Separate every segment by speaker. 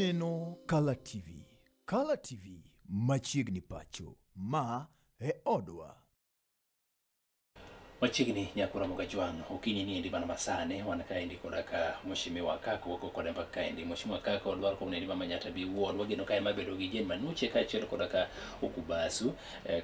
Speaker 1: Ineno Kala TV. Kala TV machiegni pacho. Ma e odwa.
Speaker 2: Machiegni nyakura Mogajwang' okinyi ni endi mana masani wan kaendi koda ka Mheshimiwa Kako wako kode mbaka kaendi. Mheshimiwa Kako dwaro kom nendi ma Manyatta B Ward wageno kae mabedo gi Jane Manuche kaachiel koda ka Okubasu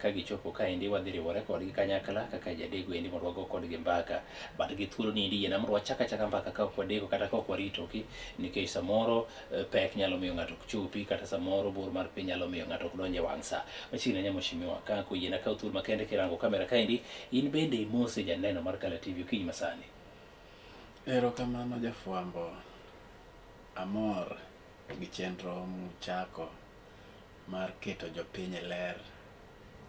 Speaker 2: ka gichopo kaendi wadhi riwore kodgi kanyakla kaka jadego endi mondo wago kodgi mbaka. But gi thuolo ni endi yiena mondo wachak achaka mbaka ka ok wadeko kata ka ok warito ki nikech samoro pek nyalo miyo ng'ato ok chopi kata samoro bor mar piny nyalo miyo ng'ato ok donj e wang' sa. Machiegni ahinya Mheshimiwa Kako yiena kaw thuolo makende kirango kamera kaendi in bende imose janeno mar Kala TV okinyi masani.
Speaker 3: Erokamano jafwambo, amor gi chenro muchako mar keto jopiny e ler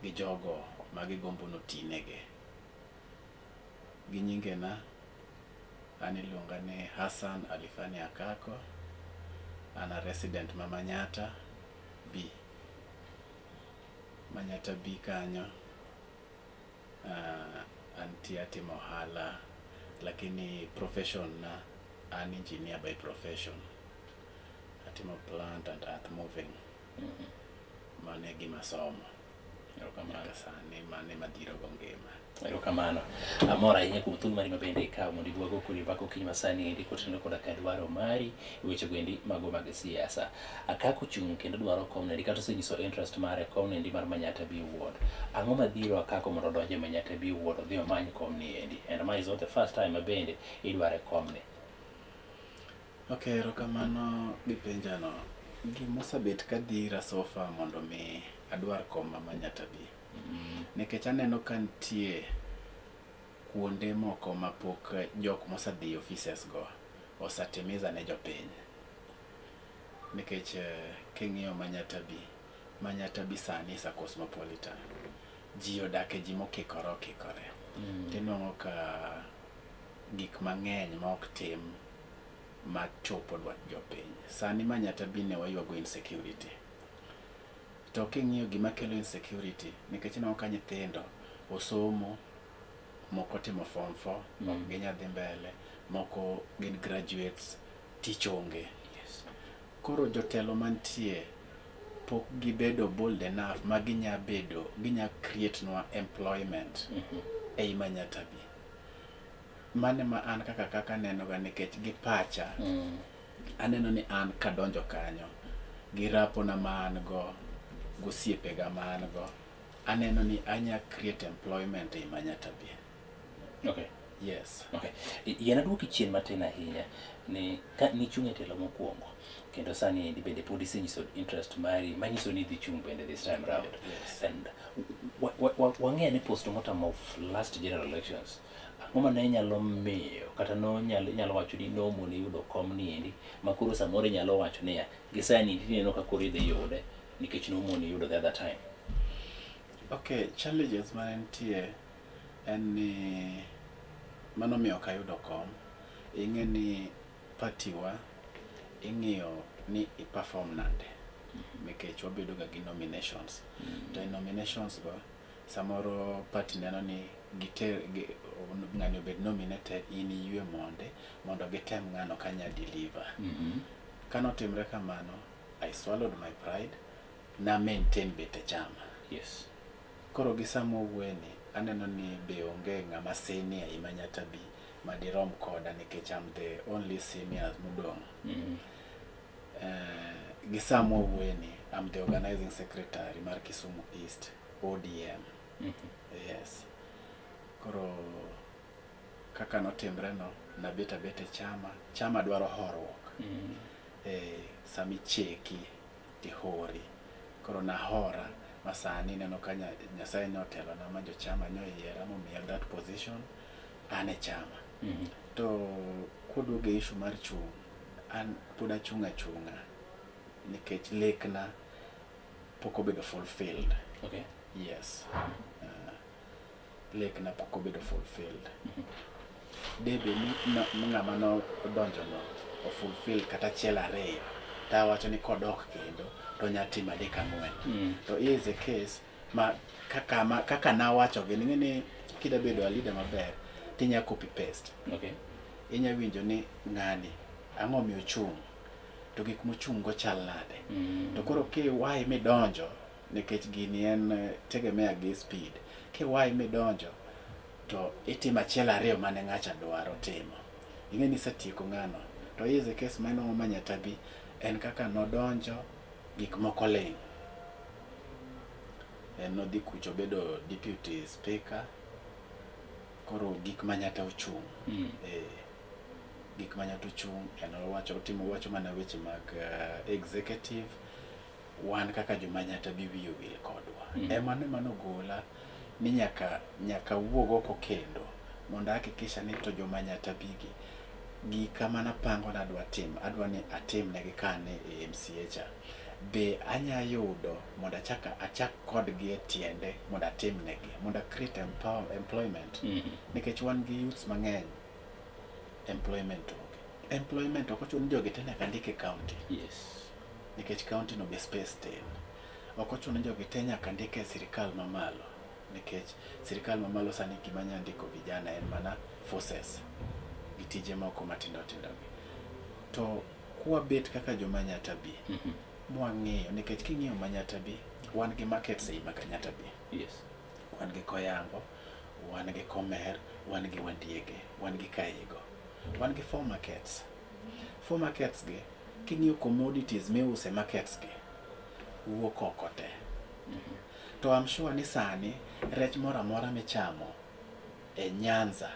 Speaker 3: gi jogo magigombo notinegi. Gi nyingena, an iluonga ni Hassan Alifani Akako, an a resident ma Manyatta B. Manyatta B kanyo, antie atimo ohala lakini profession na an engineer by profession. Atimo plant and earth moving. Mano e gima asomo. Nyaka sani mano ema dhiro go ngima.
Speaker 2: Erokamano. Amor ahinya kuom thuolo mari mabende ikawo mondo ibi wago kodi mbaka okinyi masani endi kotenore koda ka dwaro mari e weche go endi mago mag siasa. Akako chung' kendo dwaro kom nendi kata osenyiso interest mare kom nendi mar Manyatta B Ward. Ang'o madhiro Akako mondo odonj e Manyatta B Ward odhi omany kom ni endi? And ma is not the first time mabende idware kom ni.
Speaker 3: Ok, erokamano gi penjano. Gimosebet ka dhira so far mondo mi adwar kom ma Manyatta B. Nikech aneno ka nitie kuonde moko mapok jok mosedhi offices go osetimiza ne jopiny. Nikech king'iyo Manyatta B, Manyatta B sani is a cosmopolitan. Ji odak e ji mokikore okikore. Tinuang'o ka gik mang'eny ma ok tim machopo dwach jopiny. Sani Manyatta B ne waywago insecurity. To king'iyo gima kelo insecurity, nikech ineno ka nyithindo osomo, moko timo form 4, ok ginyal dhi mbele, moko gin graduates, tich onge. Koro jotelo mantie pok gibedo bold enough ma ginya bedo, ginya create nwa employment ei Manyatta B. Mano ema an kaka aneno ga nikech gi pacha, aneno ni an kadonjo kanyo, gi rapona ma an go, gosiepega ma an go, aneno ni anya create employment ei Manyatta B. Yes.
Speaker 2: Okay. Yiena duoki chien matin ahinya ni ka nichung' e telo mokwongo kendo sani endi bende pod isenyiso interest mari manyiso ni idhi chung' bende this time round.
Speaker 3: Yes.
Speaker 2: And wang'eyo ni post-mortem of last general elections, ang'o mane nyalo miyo kata no nyalo wacho ni nomoni yudo kom ni endi ma koro samoro inyalo wacho niya gi sani tineno ka koro idhi yude nikech nomoni yudo the other time.
Speaker 3: Okay, challenges mane nitie en ni mano miyo ok ayudo kom. Ing'e ni party wa ing'iyo ni i perform nade nikech wabedo ga gi nominations. To e nominations go samoro party neno ni giter ng'ani obed nominated in iywe monde mondo gitem ng'ano kanya deliver. Kanotimre kamano, I swallowed my pride, na maintain bet e chama. Koro gi sama owuoye aneno ni be onge ng'ama senior ei Manyatta B madirom koda nikech I'm the only senior modong'. Gi sama owuoye ni I'm the organizing secretary mar Kisumu East ODM. Yes. Koro kaka notimre no, nabet abet e chama, chama dwaro horuok. Sama icheki tihori. Koro nahora ma sani ineno ka Nyasaye notelona ma jochama nyoyiera momiya that position, an e chama. To kwaduogo e issue mar chung', an pod achung' achung'a nikech lekna pok obedo fulfilled. Yes. Lekna pok obedo fulfilled. Debe ni ng'ama nodonjo no o fulfill kata achiel ariyo, tawacho ni kodok kendo to onya timo adek ang'wen. To here is a case ma kaka nawacho gi ing'e ni kida bedo a leader maber tinya copy paste. Inya winjo ni ng'ani ang'o miyo ochung'. To gik mochung' go chal nade? To koro kiwai midonjo, nikech gini en tegemea gi speed. Kiwai midonjo, to itimo achiel ariyo mane ng'acha dwaro timo. Ing'e ni isetieko ng'ano. To is a case ma inwang'o Manyata Bi en kaka nodonjo gik moko ling'. En nodhi kucho obedo deputy speaker. Koro gik Manyata ochung'. Gik Manyata ochung' en owacho otimo owacho mana weche mag executive. Wan kaka jo Manyata Bi wiye owil kodwa. Emano emanogola ni nyaka wuog oko kendo mondo ahakikisha ni to jo Manyata Bi gi gika manapango nadwa timo adwa ni atim negi ka an e MCA cha be anya yudo mondo achak kodgi e tiende mondo atim negi mondo a create employment nikech wan gi youths mang'eny employment onge. Employment ok ochuno ni jogi te nyaka ndik e county. Nikech county no be space tin. Ok ochuno ni jogi te nyaka ndik e sirikal mamalo nikech sirikal mamalo sani gima nya ndiko vijana en mana forces gi tije moko matindo tindo gi. To kwabet kaka jo Manyata Bi mwang'iyo nikech king'iyo Manyata Bi wan gi markets ei Manyata Bi. Wan gi Koyango, wan gi Komer, wan gi Wandiege, wan gi Kaigo. Wan gi 4 markets. 4 markets gi king'iyo commodities miuse markets gi wuok oko te. To I'm sure ni sani rech moro amora michamo e Nyanza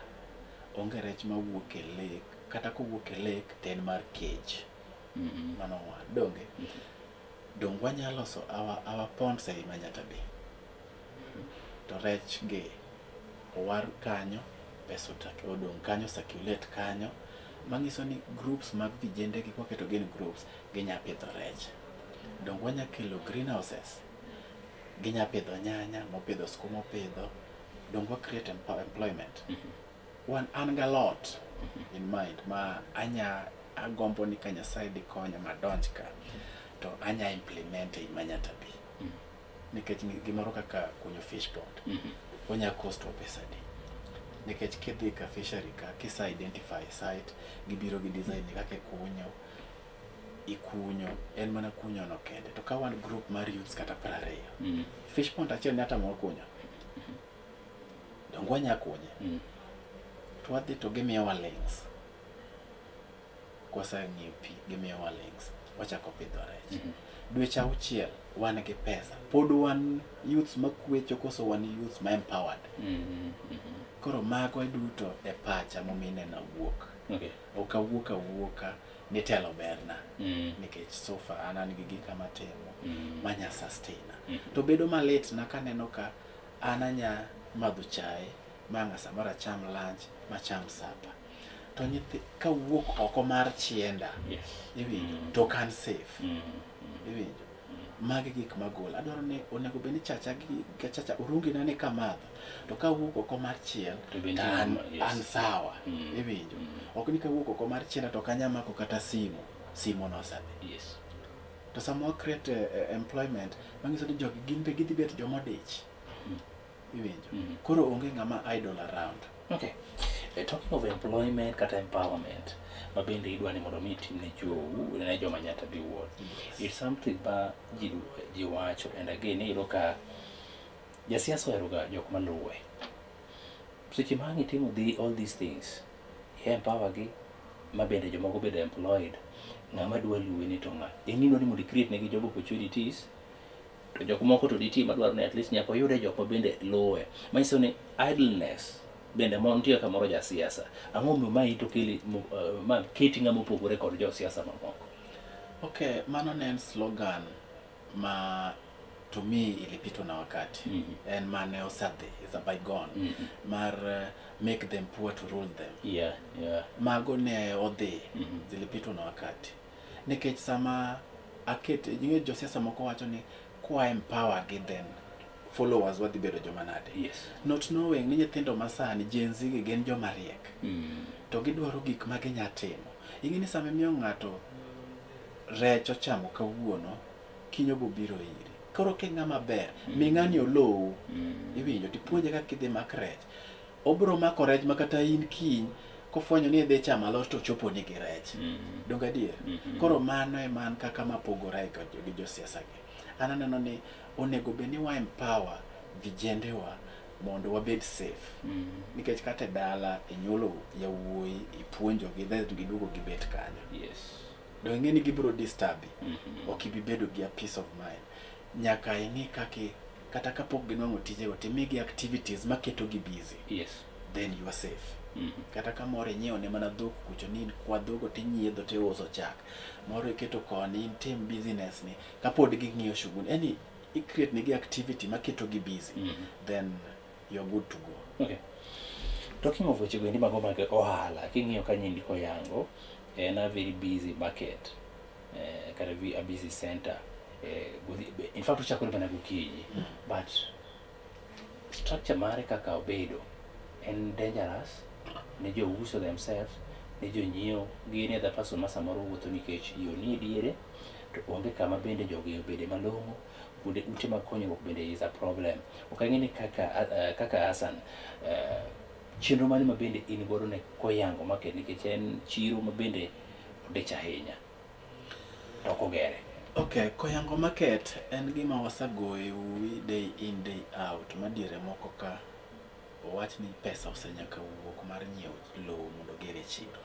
Speaker 3: onge rech mawuok e lake kata kowuok e lake to en mar cage. Mano one. Donge? Dong wanyalo loso our ponds ei Manyata Bi. To rech gi owar kanyo, pesa odong' kanyo, circulate kanyo, manyiso ni groups mag vijende gi kwaketo gi in groups ginya pidho rech. Dong wanya kelo greenhouses, ginya pidho nyanya, mopidho skuma opidho, dong wa create employment. Wan an ga lot in mind ma anya agombo ni ka Nyasaye dikonya madonj ka to anya implement ei Manyata Bi. Nikech gimoro kaka kunyo fish pond onya cost wa pesa di. Nikech kidhi ka fishery ka kisa identify site gibiro gi design ni kaka ikunyo ikunyo en mana kunyo no kende. To ka wan group mar youths kata 20 fish pond achiel nya tamowa kunyo. Dong wanya kunye. To wadhi to gimiyowa links. Kwaseng'iyo pi gimiyowa links wachako pidho rech. Dweche 6 wan gi pesa. Pod wan youths makwecho koso wan youths ma empowered. Koro mago duto e pacha momiyo ineno awuok. Ok awuok awuoka ni telo berna. Nikech so far an gi gika matimo manya sustain. To bedo malit na kaneno ka an anya madho chae ma samoro acham lunch macham supper. To nyithi kawuok oko mar chienda iwinjo to ok an safe. Iwinjo. Magi gik magol. Adwaro ni onego bed ni chacha gi chacha orungi na ni kamadho to kawuok oko mar chiel
Speaker 2: To be
Speaker 3: to an,
Speaker 2: nitie
Speaker 3: an sawa. Iwinjo. Ok ni kawuok oko mar chienda to ok anya mako kata simu. Simu no osedhi. To sama wa create employment manyiso ni jogi gin be gidhi bet joma odich. Iwinjo. Koro onge ng'ama idle around.
Speaker 2: Okay. Talking of employment kata empowerment, ma bende idwa ni mondo mi itim ne jou, ne joma Nyata Bi ward. It's something ma ji wacho and again iyudo ka jasiasa ohero ga jok maluwe. Seche ma ang' itimo all these things, i empower gi ma bende jomoko bedo employed, ng'ama dwa luwe ni to ng'a? En idwa ni mondo i create negi job opportunities, to jok moko to nitie madwaro ni at least nyaka oyude jok ma bende luwe. Manyiso ni idleness bende mo nitie kamoro jasiasa. Ang'o momiyo mae to keli ma keti ng'ama opogore kod josiasa mamoko?
Speaker 3: Okay, mano ne en slogan ma to me ilipitwa na wakati. En mane osedhi, is a bygone. Mar make them poor to rule them. Mago ne odhi, zilipitwa na wakati. Nikech sama aket, ing'e josiasa moko wacho ni kwa empower gi then followers wadhi bedo joma nade. Not knowing ni nyithindo masani Gen Z gi gin joma riek. To gidwaro gik ma ginya timo. Ing'e ni sama imiyo ng'ato rech ochamo kawuono, kiny obo biro iri. Koro ka ing'ama ber, mi ng'ani olowu. Iwinjo, tipuonje kaka idhi mak rech. Obiro mako rech ma kata in kiny, Kofwenyo ni idhi chamo alot to ochopo ni gi rech. Donge adier? Koro mano e man kaka mapogore gi josiasa gi. An aneno ni onego bed ni wa empower vijendewa mondo wabed safe. Nikech kata e dala inyuolo yawuoyi, ipuonjogi, then giduogo gibet kanyo. Donge ing'e ni gibiro disturbi. Ok ibi bedo gi a peace of mind. Nyaka ing'i kaka kata kapok ginwang'o tijego timigi activities maketo gi busy. Then you are safe. Kata ka moro inyiewo ne mana dhok kucho ni in kwa dhogo tinyiedho tiuso chak. Moro iketo koni in tim business ni kapod ging'iyo shughuli. Yani i create negi activity maketo gi busy. Then you're good to go.
Speaker 2: Okay. Talking of weche goendi mago mag ohala, king'iyo ka nyindi koyango, en a very busy market, kata a busy center. In fact ochakore mana gokinyi. But structure mare kaka obedo en dangerous ne jouso themselves, ne jonyiewo gi any other person ma samoro wuotho nikech yo nie diere to onge kama bende jogi obede malong'o, kuonde ute mag konyruok bende is a problem. Ok ang'e ni kaka Hassan, chenro mane ma bende in godo ne Koyango market nikech en chiro ma bende odich ahinya to ok ogere.
Speaker 3: Okay, Koyango market en gima wasegoye uwi day in day out ma diere moko ka owach ni pesa osenyaka wuok mar nyiewo lowo mondo ogere chiro.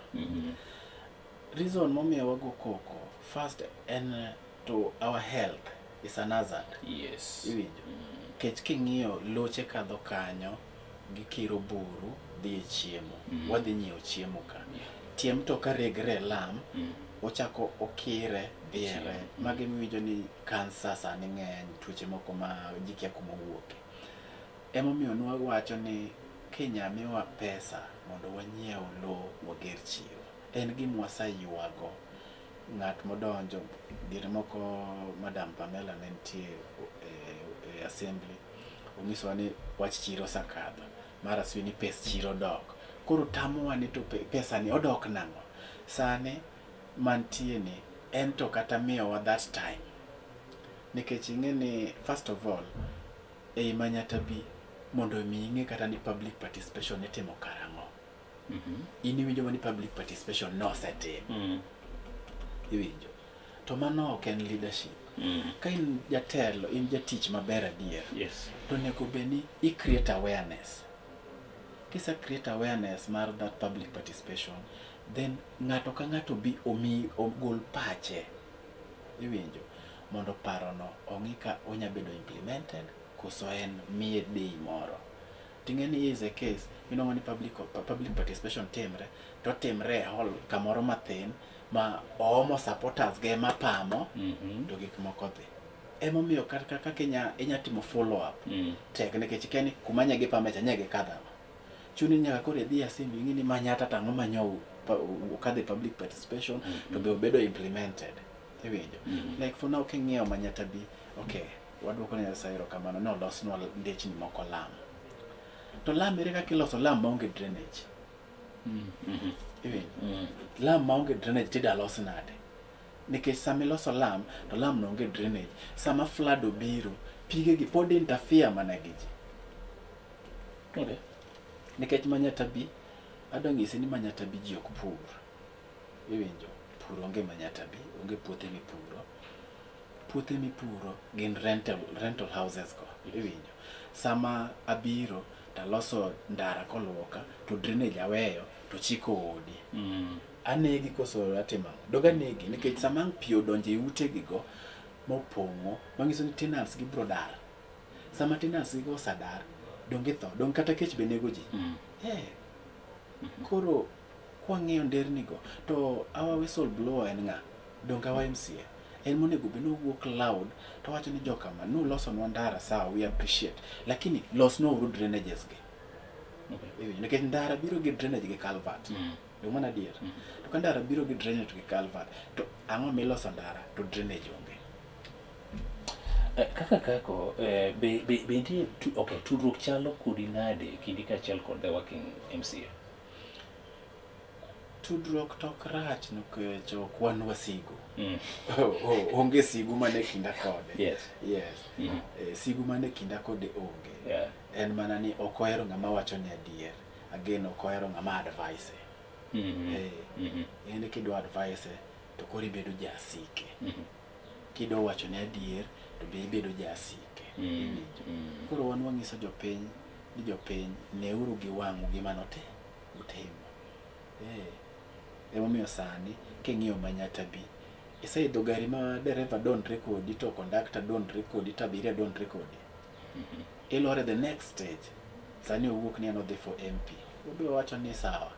Speaker 3: Reason momiyo wago koko first en to our health is an hazard. Iwinjo? Nikech king'iyo loche kadho kanyo gikiro buru dhi e chiemo. Wadhi nyiewo chiemo ka. Tie mtoka regre e lam, ochako okire dhi e re. Magi miwinjo ni kansa sani ng'eny, tuoche moko ma ji kia kuma owuoke. Emomiyo nwawacho ni kinya miwa pesa mondo wanyiew lowo wager chiro. En gima waseywago. Ng'at modonjo, diere moko Madam Pamela ne nitie e assembly, onyisowa ni wach chiro osekadho. Mar aswi ni pes chiro dok. Koro tamowa ni to pesa ni odok nang'o? Sani mantie ni en to kata miyowa that time. Nikech ing'e ni first of all, ei Manyata Bi mondo mi ing'e kata ni public participation itimo karang'o. In iwinjo ni public participation nosetim. Iwinjo. To mano ok en leadership. Ka in jatelo, in jatich maber adier. To onego bed ni i create awareness. Kise create awareness mar that public participation, then ng'ato ka ng'ato bi omi ogol pache. Iwinjo. Mondo parono ong'i ka onya bedo implemented koso en miye day moro. Ting'e ni is a case minuang'o ni public participation timre to timre e hall kamoro mathin ma oomo supporters ge mapamo to gik moko dhi. Emomiyo kata kaka inya timo follow up tek nikech ikia ni kuma nye gipame cha nye gikadho. Chuni ni nyaka koro idhi e assembly ing'i ni Manyata to ang'o manyo okadho e public participation to be obedo implemented. Iwinjo? Like for now king'iyo Manyata Bi, okay, waduoko ne Nyasaye erokamano ni olosnwa ndechni moko lam. To lam ere kaka iloso lam maonge drainage? Iwinjo? Lam maonge drainage tida los nade? Nikech sama iloso lam, to lam no onge drainage. Sama flood obiro, pige gi pod interfere mana gi ji. Nikech Manyata Bi, adwa nyisi ni Manyata Bi ji ok pur. Iwinjo? Pur onge Manyata Bi, onge puothe mipuro. Puothe mipuro gin rental houses go. Iwinjo? Sama abiro taloso ndara koluoka to drainage aweyo to chiko odi. Anegi koso atimo ang'o? Dog anegi nikech sama ang' pi odonjo e utegi go mopong'o manyiso ni tenants gi biro dar. Sama tenants gi go osedar, donge itho, dong kata kech be nego ji. Koro kwang'iyo nderni go to our whistle blower en ng'a? Donge our MCA? En monego bed ni owuok loud to wacho ni jokama nulosonwa ndara sawa, we appreciate, lakini losnwa uru drainages gi. Iwinjo? Nikech ndara biro gi drainage gi culvert. Donge mano adier? To ka ndara biro gi drainage gi culvert, to ang'o miloso ndara to drainage onge?
Speaker 2: Kaka kako, be nitie okay, tudruok chalo kodi nade kindi kaachiel kod the working MCA?
Speaker 3: Tudruok to ok rach nikech ok wan wasigu. Onge sigu mane kinda kode. Yes. Sigu mane kinda kode onge. En mana ni ok ohero ng'ama wacho ni adier. Again, ok ohero ng'ama advise. En kidwa advise to koro ibedo jasike. Kidwa wacho ne adier to be ibedo jasike. Iwinjo? Koro wan wang'iso jopiny ni jopiny neuru gi wang'u gima utimo. Emomiyo sani king'iyo Manyatta B, iseidho gari ma dereva dondre kodi to conductor dondre kodi to abiria dondre kodi. Ilore the next stage. Sani owuok ni en odhi for MP. Obiro wacho ni sawa.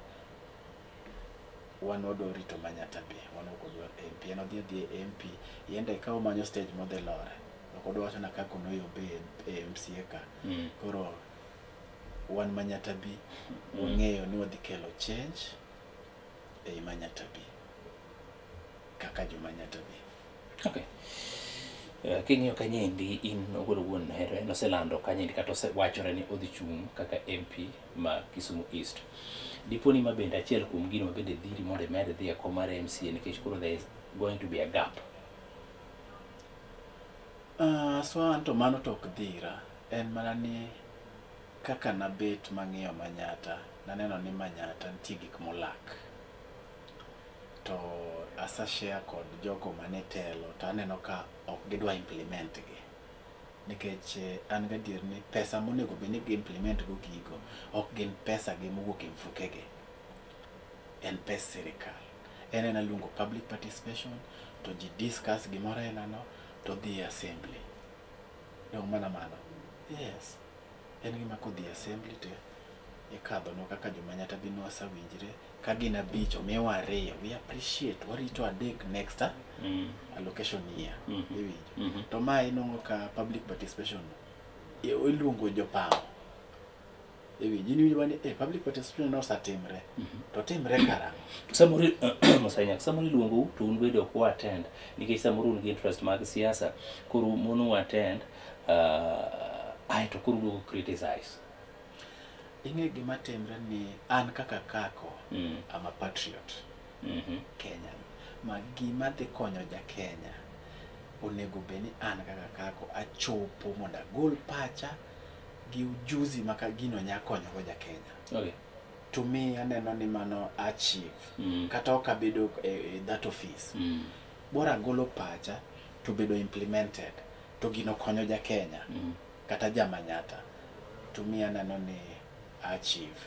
Speaker 3: Wan wadwa rito Manyatta B, wan ok wadwar MP. En odhi adhi e MP, yende ka omanyo stage modhi lore. Ok odwa wacho na kaka noyombe e MCA ka. Koro wan Manyatta B, wang'eyo ni wadhi kelo change ei Manyatta B. Kaka jo Manyatta B.
Speaker 2: Okay. King'iyo kanyendi in owuon owuon en oselando kanyendi kata osewachore ni odhi chung' kaka MP ma Kisumu East. Dipo ni ma bende achiel kuom gino ma bende dhiri mondo imed dhi e kom mar MCA nikech koro there is going to be a gap.
Speaker 3: So an to mano to ok dhira. En mana ni kaka nabet mang'iyo Manyatta, naneno ni Manyatta nitie gik molak. To asa share kod jogo mane telo to aneno ka ok gidwa implement gi. Nikech an gadier ni pesa monego bed ni gi implement go gigo ok gin pesa gi mowuok e mfuke gi. En pes sirikal. En ena luongo public participation to ji discuss gimoro aina no to dhi e assembly. Dong' mana mano. Yes. En gima kodhi e assembly to ikadhonwa kaka jo Manyatta B nwasewinjre ka gin abich omiwa ariyo we appreciate warito adek next allocation year. Iwinjo? To ma inwang'o ka public participation iluongo jopamo. Iwinjo? In iwinjo mana ni public participation nosetimre. To timre karang'o?
Speaker 2: Samoro Mosanya, samoro iluongou to un bende ok u attend nikech samoro un gi interest mag siasa koro mono attend aeto koro uduogo criticize.
Speaker 3: Ing'e gima timre ni an kaka Kako, I'm a patriot. Kenyan. Ma gima dhi konyo ja Kenya onego bed ni an kaka Kako achopo mondo agol pacha gi ujuzi ma ka gino nya konyogo ja Kenya. To me aneno ni mano achieve. Kata ok abedo e that office. Bora agolo pacha to bedo implemented to gino konyo ja Kenya kata ja Manyatta. To me aneno ni achieve.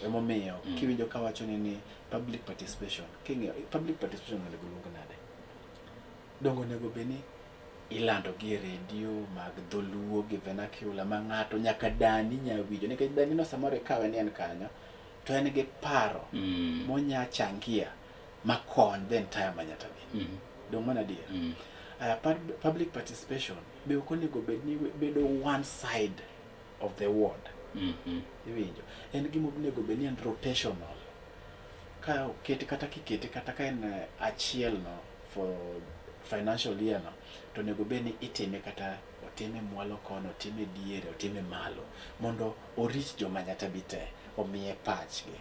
Speaker 3: Emomiyo kiwinjo kawacho ni public participation, king'iyo public participation onego luong nade? Dongo onego bed ni ilando gi e redio mag dholuo gi vernacular ma ng'ato nyaka dani nya winjo nikech dani no samoro ikawe ni en kanyo to en gi paro monya changia makony the entire Manyatta B. Dong' mano adier? Aya, public participation be ok onego bed ni bedo one side of the ward. Iwinjo? En gima onego bed ni en rotational. Ka okete kata kikete kata ka en achiel no for financial year no to onego bed ni itime kata otime mwalo kono, otime diere, otime malo mondo orich joma Manyatta B te, omiye pachgi.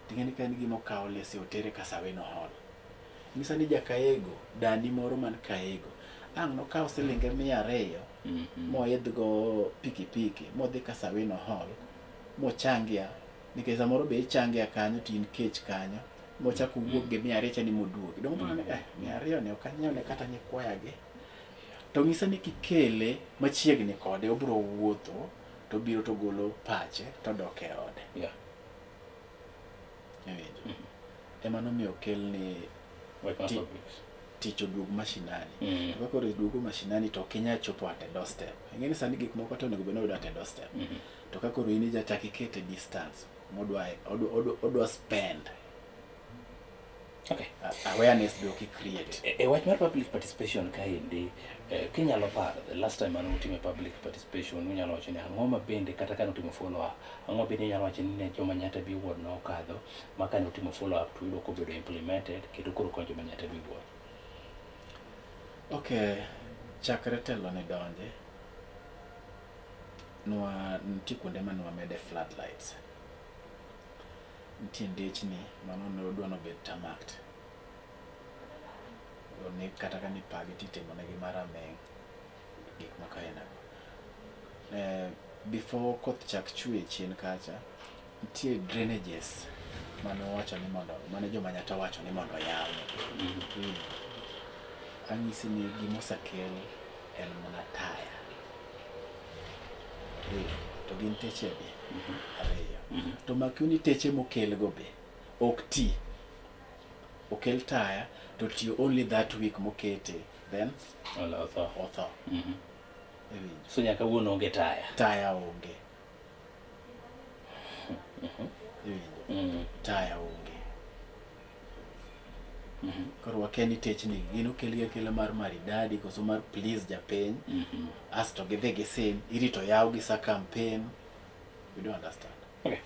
Speaker 3: Ting'e ni ka en gima okaw lese otere Kasaweno Hall. Nyisa ni jakaego, dani moro man Kaego, ang' nokaw silinge 200 moidhgo pikipiki modhi Kasawino Hall mochangia nikech samoro be ichangia kanyo to in kech kanyo mochako owuok gi 200 cha ni moduogi. Dong' oparo ni 200 ni ok anyiew ne kata nyikwaya gi. To ng'ise ni kikele machiegni kode obiro wuotho to obiro to ogolo pache to odok e ode. Iwinjo? Ema nomiyo okel ni
Speaker 2: Wach mar public.
Speaker 3: Tich oduog mashinani. To ka koro iduogo mashinani to ok inyal chopo at a doorstep. Ing'e ni sani gik moko te onego bed ni oyudo at a doorstep. To ka koro in ijachak ikete distance modwa odwa spend awareness be ok i-create.
Speaker 2: E wach mar public participation kaendi, kinyalo paro the last time mane utime public participation, unyalo wacho ni ang'o ma bende kata kane utimo follow up, ang'o bende inyalo wacho ni ne joma Manyatta B ward nokadho ma kane utimo follow up to uyudo kobedo implemented kendo koro konyo joma Manyatta B ward?
Speaker 3: Okay, chakre telo ni donje, nwa nitie kuonde ma nwamede floodlights. Nitie ndechni mano ne odwa nobed tarmacked. Ni kata ka nipagi titimo negi marameng', gik moko aina go. Before koth chak chwe chien kacha, nitie drainages Mane wawacho ni mondo, mane jomanyata wacho ni mondo yaw. Anyisi ni gimosekel en mana taya. To gin teche adi? 2. To makiu ni teche mokelgo be ok ti. Okel taya to tiyo only that week mokete, then
Speaker 2: otho.
Speaker 3: Otho. Iwinjo?
Speaker 2: So nyaka wuon onge taya.
Speaker 3: Taya onge. Iwinjo? Taya onge. Koro wakia ni techni gin okelgi akela mar maridadi koso mar please japiny. Asto gidhi gisim, irito yaw gi sa campaign. You don't understand.
Speaker 2: Okay.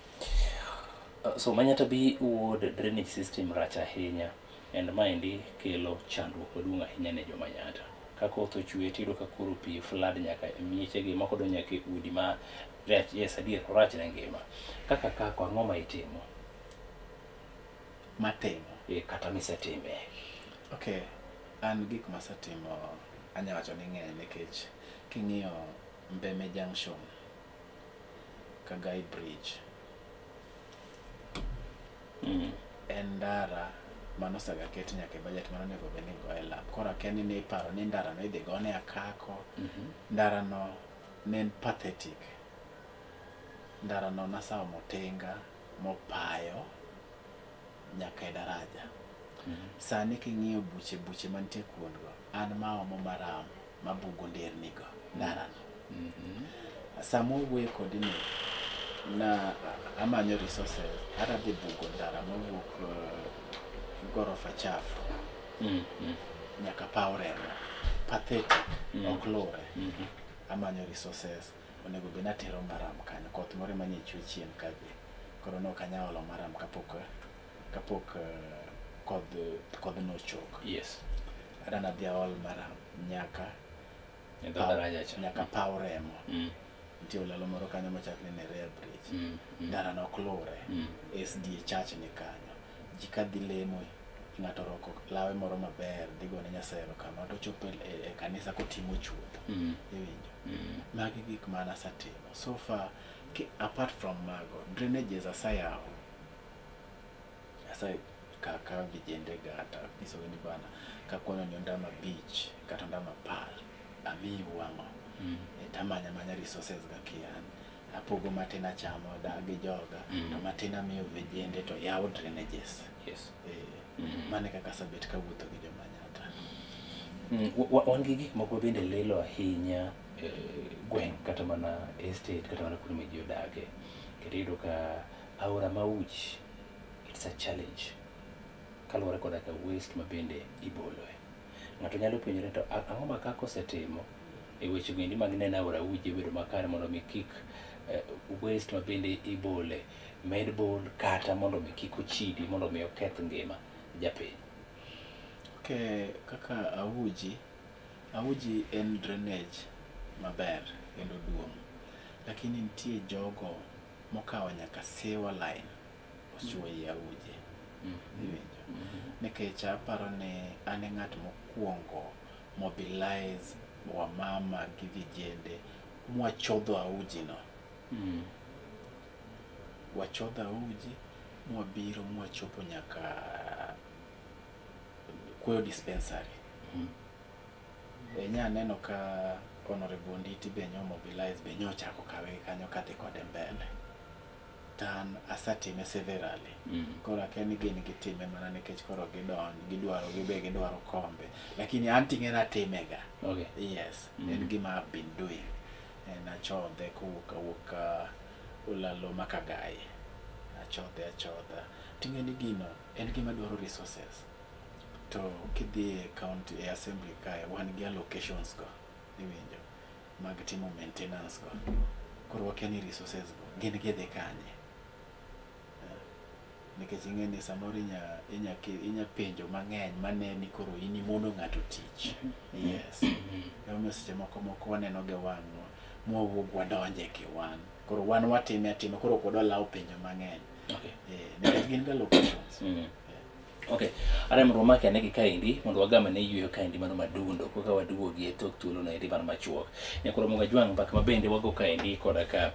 Speaker 2: So Manyatta B ward drainage system rach ahinya and maendi kelo chandruok maduong' ahinya ne joma Manyatta. Ka koth ochwe tiyudo ka koro pi flood nyaka e miechegi moko donjo nyaka e udi ma rach, yes adier orach ne ngima. Kaka kako ang'o ma itimo?
Speaker 3: Matimo.
Speaker 2: Kata misetime.
Speaker 3: Okay, an gik masetimo anya wacho ni ng'eny nikech king'iyo Mbeme Junction, Kagai Bridge, en ndara manosega ket nyaka e budget manonego bed ni goye lam. Koro akia ni niparo ni ndara no idhi gone akako. Ndara no ne en pathetic. Ndara no nasaomo tinga mopayo nyaka e daraja. Sani king'iyo buche buche mantie kuondgo, an maomo maram mabugo nderni go, ndara no. Sama wawuoyo kodi ni, na amanyo resources, adhi bugo ndara mowuok Gorofa Chafu nyaka paw remo. Pathetic, ok luwre. Amanyo resources, onego bed ni atero maram kanyo. Koth moro ema nye chwe chien kadhi. Koro ne ok anyal olo maram kapok kodhno ochok. Adwa nadhi aol maram nyaka
Speaker 2: E dho daraja cha.
Speaker 3: nyaka paw remo. Nitie olalo moro kanyo mochak ni Nerea Bridge. Ndara no ok luwre. SDA Church ni kanyo. Ji kadhi lemo, ng'ato orwako lawe moro maber, dhi gone Nyasaye erokamano, to ochopo e kanisa koting'o chuodho. Iwinjo? Magi gik mane asetimo. So far, apart from mago, drainages aseyawo. Kaka vijende ga to anyisogi ni bana kakwano ni ondamo 5 kata ondamo 10 amiu ang'o. Tamanya manya resources ga kian apogo matin achamo gi joga to matin amiyo vijende to yawo drainages. Mano e kaka asebet kawuotho gi jomanyata.
Speaker 2: Wan gi gik moko bende lilo ahinya gweng' kata mana estate kata mana kuonde ma ji odake. Kendo iyudo ka aora Mauch, it's a challenge kaluwore koda ka waste ma bende iboloe. Ng'ato nyalo penjore to ang'o ma kaka osetimo e weche go endi mag neno aora Uji obedo makare mondo mi kik waste ma bende ibole med bol kata mondo mi kik ochidi mondo mi oketh ngima japiny.
Speaker 3: Okay, kaka Auji, Auji en drainage maber kendo duong'. Lakini nitie jogo mokawo nyaka sewer line ochuo ei Auji. Iwinjo? Nikech aparo ni an e ng'at mokwongo mobilize wamama gi vijende mwachodho Auji no. Wachodho Auji mwabiro mwachopo nyaka Kweyo dispensary. Be nya neno ka Honorable Onditi be nyo mobilize be nyochako kawe kanyo kadhi kode mbele. To an asetime severally. Koro akia ni gin gitime mana nikech koro gidonjo gidwaro gibe gidwaro kombe. Lakini an ting'e natimega. Yes, en gima I've been doing. En achodhe kowuok awuok Ulalo Makagai. Achodhe achodha. Ting'e ni gino en gima dwaro resources. To kidhi e county e assembly kae wan gi allocations go. Iwinjo? Mag timo maintenance go. Koro wakia ni resources go gin gidhi kanye. Nikech ing'e ni samoro inya penjo mang'eny mane ni koro in imono ng'ato tich. Yes. Emomiyo seche moko moko waneno gi wang'wa mwawuog wadonje kiwan. Koro wan watime atima koro ok wadwa lawo penjo mang'eny. Nikech gin ga allocations.
Speaker 2: Okay, ara mondo wamaki ane gi kaendi mondo wagam ane yueyo kaendi mano madundo koka waduogi e tok thuolo no endi mano machuok. Nyakoro Munga Jwang' mbaka mabende wago kaendi koda ka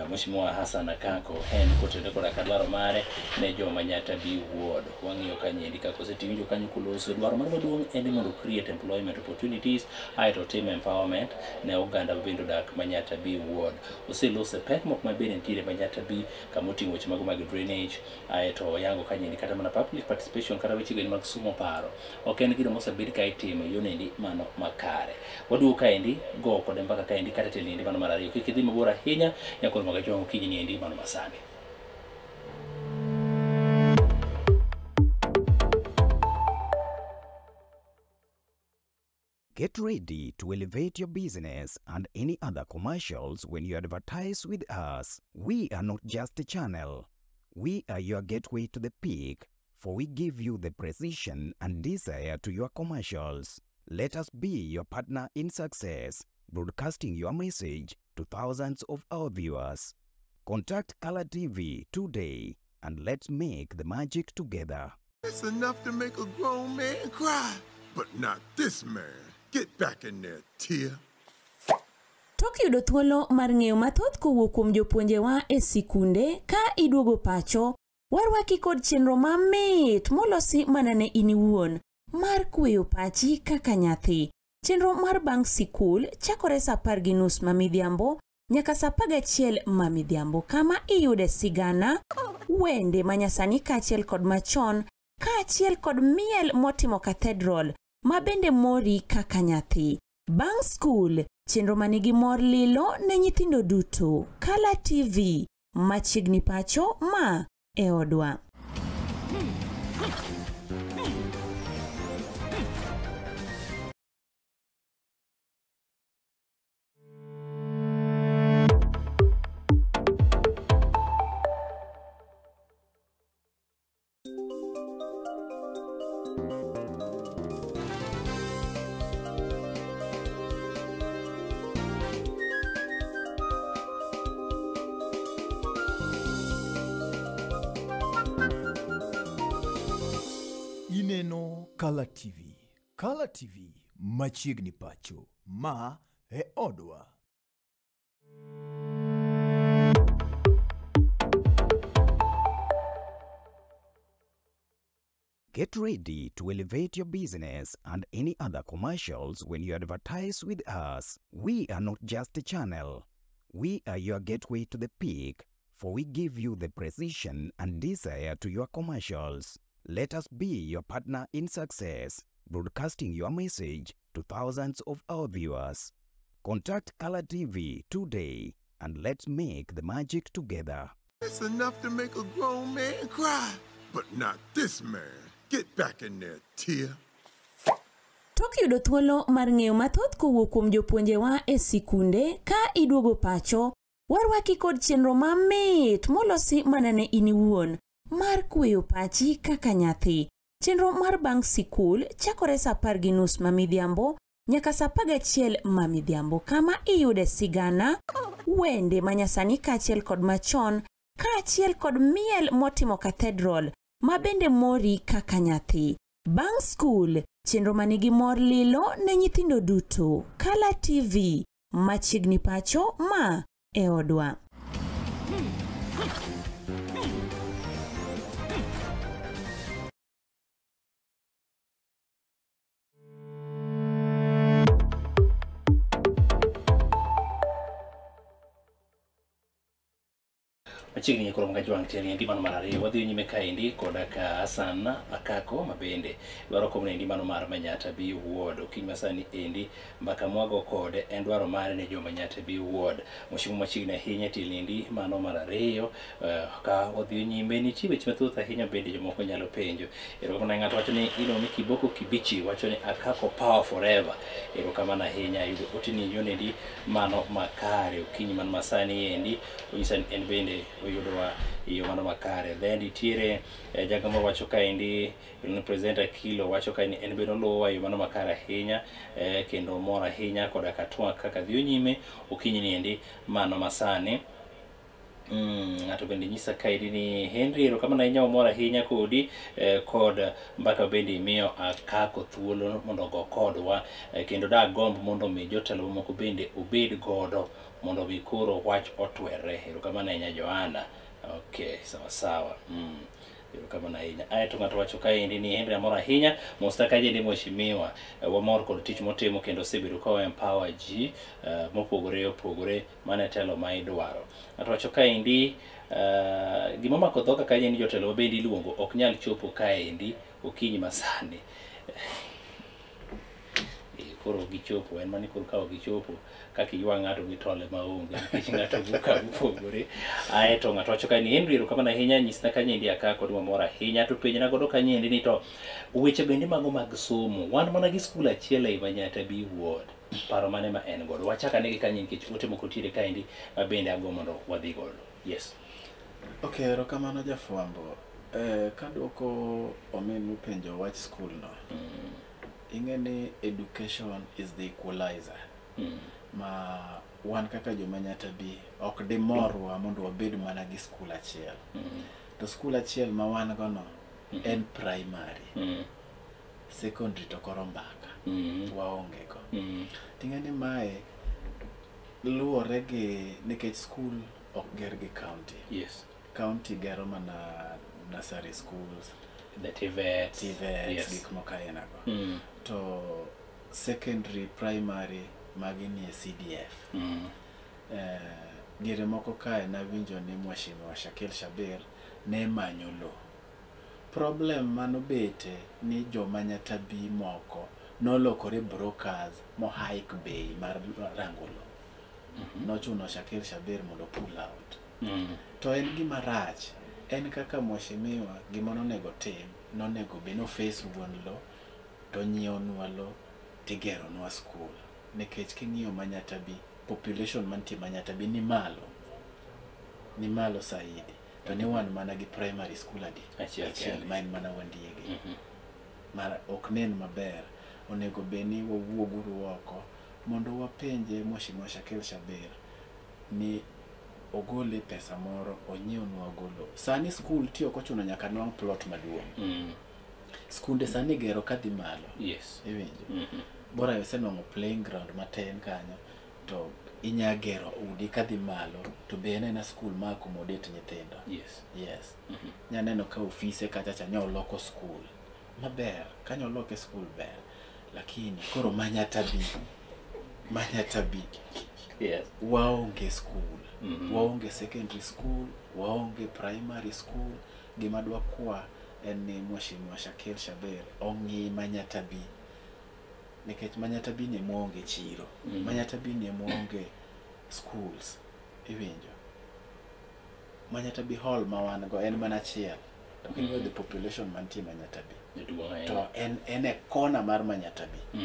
Speaker 2: Mheshimiwa Hassan Akako en kotenore koda ka dwaro mare ne joma Manyatta B Ward. Wang'iyo kanyo endi kaka osetiwinjo kanyo koloso dwaro mare maduong' en ni mondo create employment opportunities aeto otim empowerment ne oganda mabende odak Manyatta B Ward. Oseloso pek moko mabende nitiere Manyatta B kama oting'o weche mago mag drainage aeto oyango kanyo endi kata mana public participation kata weche go mag sumo paro ok en gino mosebed ka itimo e yono mano makare. Waduogo kaendi go kode mbaka kaendi kata telo endi mano mar ariyo. Kik idhi mabor ahinya nyakoro Moga Jwang' okinyi ni endi mano masani.
Speaker 4: Get ready to elevate your business and any other commercials when you advertise with us. We are not just a channel. We are your gateway to the peak, for we give you the precision and desire to your commercials. Let us be your partner in success, broadcasting your message to thousands of our viewers. Contact Color TV today and let's make the magic together.
Speaker 5: It's enough to make a grown man cry, but not this man. Get back in there, Tia.
Speaker 6: Tok yudo thuolo mar ng'eyo mathoth kowuok kuom jopuonjewa e sikunde ka iduogo pacho, warwaki kod chenro mamit molosi mana ne in iwuon mar kweyo pachi kaka nyathi. Chenro mar bang' sikul chakore saa 10:30 ma midhiambo nyaka saa 11 ma midhiambo, kama iyude sigana, wende manyasani kaachiel kod machon, kaachiel kod miel motimo cathedral ma bende mori kaka nyathi. Bang' skul, chenro manigi mor lilo ne nyithindo duto. Kala TV, machiegni pacho ma e odwa.
Speaker 1: Ineno Kala TV. Kala TV machiegni pacho, ma e odwa.
Speaker 4: Get ready to elevate your business and any other commercials when you advertise with us. We are not just a channel. We are your gateway to the peak, for we give you the precision and desire to your commercials. Let us be your partner in success, broadcasting your message to thousands of our viewers. Contact Color TV today and let's make the magic together.
Speaker 5: It's enough to make a grown man cry, but not this man. Get back in there, Tia.
Speaker 6: Tok yudo thuolo mar ng'eyo mathoth kowuok kuom jopuonjewa e sikunde ka iduogo pacho, warwaki kod chenro mamit molosi mana ne in iwuon mar kweyo pachi kaka nyathi. Chenro mar bang' sikul chakore saa 10:30 ma midhiambo nyaka saa 11 ma midhiambo, kama iyude sigana, wende manyasani kaachiel kod machon, kaachiel kod miel motimo cathedral ma bende mori kaka nyathi. Bang' skul, chenro manigi mor lilo ne nyithindo duto. Kala TV, machiegni pacho ma e odwa.
Speaker 2: Machiegni koro Moga Jwang' tiel endi mano mar ariyo. Wadhi nyime kaendi koda ka Hassan Akako mabende dwaro kom endi mano mar Manyatta B Ward. Okinyi masani endi mbaka mwago kode en dwaro mare ne jo Manyatta B Ward. Mheshimiwa machiegni ahinya tiel endi mano mar ariyo. Ka wadhi nyime nitie weche mathoth ahinya bende jomoko nyalo penjo. Erokamano ng'ato wacho ni iluongo ni Kiboko Kibichi wacho ni Akako power forever. Erokamano ahinya yudo otini yonendi mano makare okinyi mano masani endi onyisa ni en bende oyudowa e yo mano makare. Then nitiere jago wacho kaendi President Akilo wacho kaendi en bende oluwowa e yo mano makare ahinya kendo mor ahinya koda ka twak kaka dhi nyime okinyi ni endi mano masani. Ng'ato bende nyisa kaendi ni Henry, erokamano ahinya, wamor ahinya kodi kod mbaka bende imiyo Akako thuolo mondo ogo kodwa, kendo dagomb mondo mi jotelo mamoko bende obed godo mondo mi koro wach otwere. Erokamano ahinya Joanna. Okay, sawa sawa. Erokamano ahinya. Aeto ng'ato wacho kaendi ni Henry amor ahinya, mosna kajendi mheshimiwa, wamor kod tich motimo kendo osebedo ka o empower ji mopogore opogore, mano e telo ma idwaro. Ng'ato wacho kaendi gima omako dhoga kanyo en ni jotelo ma bende iluongo ok nyal chopo kaendi okinyi masani. Koro gichopo, en mani koro ka ok gichopo kaka iywa ng'ato gi tole maonge nikech ng'ato wuok kamopogore. Aeto ng'ato wacho ka ni Henry, erokamano ahinya, nyisna kanyendi Akako ni wamor ahinya, to penjna godo kanyendi ni to weche bende mago mag somo, wan mana gi skul achiel ei Manyatta B Ward, paro mane ma en godo? Wachak ane gi kanyo nikech ote moko nitiere kaendi ma bende agombo mondo wadhi godo. Yes.
Speaker 3: Okay, erokamano jafwambo. Kaduoko ominu penjo wach skul no. Ing'e ni education is the equalizer. Ma wan kaka joma Manyatta B ok dimorwa mondo wabed mana gi skul achiel. To skul achiel ma wan go no en primary. Secondary to koro mbaka. Waonge go. Ting'e ni mae luwore gi nikech skul ok ger gi county.
Speaker 2: Yes.
Speaker 3: County gero mana nursery schools,
Speaker 2: The TVETs.
Speaker 3: TVETs,
Speaker 2: Yes.
Speaker 3: gik moko aina go. To secondary, primary magi nie CDF. Diere moko kae nawinjo ni Mheshimiwa Shakil Shabir ne manyo lo. Problem manobete ni joma Manyatta B moko nolokore brokers mo hike bei mar rango lo. Nochuno Shakil Shabir mondo pull out. To en gima rach, en kaka mheshimiwa gima nonego tim, nonego bed ni oface wuon lo to nyiewonwa lo tigeronwa skul. Nikech king'iyo Manyatta B, population mantie Manyatta B ni malo. Ni malo saidi. To ni wan mana gi primary school adi?
Speaker 2: Achiel kende.
Speaker 3: Ma en mana Wandiege. Mar ok nen maber. Onego bed ni wawuoguru oko mondo wapenje Mheshimiwa Shakil Shabir ni ogole pesa moro onyiewnwa go lo. Sani skul ti ok ochuno nyaka nwang' plot maduong'. Skunde sani gero kadhi malo.
Speaker 2: Yes.
Speaker 3: Iwinjo? Bora isenwang'o playing ground matin kanyo to inya gero udi kadhi malo to be en aena skul ma accommodate nyithindo.
Speaker 2: Yes.
Speaker 3: Yes. Nya neno ka ofise kacha cha nyoloko skul. Maber, kanyoloke skul ber. Lakini koro Manyatta B, Manyatta B.
Speaker 2: Yes.
Speaker 3: Waonge skul. Waonge secondary school, waonge primary school. Gima dwa kwa en ni Mheshimiwa Shakil Shabir ong'i Manyatta B. Nikech Manyatta B ni ema chiro. Manyatta B ni ema onge schools. Iwinjo? Manyatta B hall ma wan go en mana achiel. To king'iyo the population mantie Manyatta B.
Speaker 2: Jaduong' ahinya.
Speaker 3: To en e kona mar Manyatta B.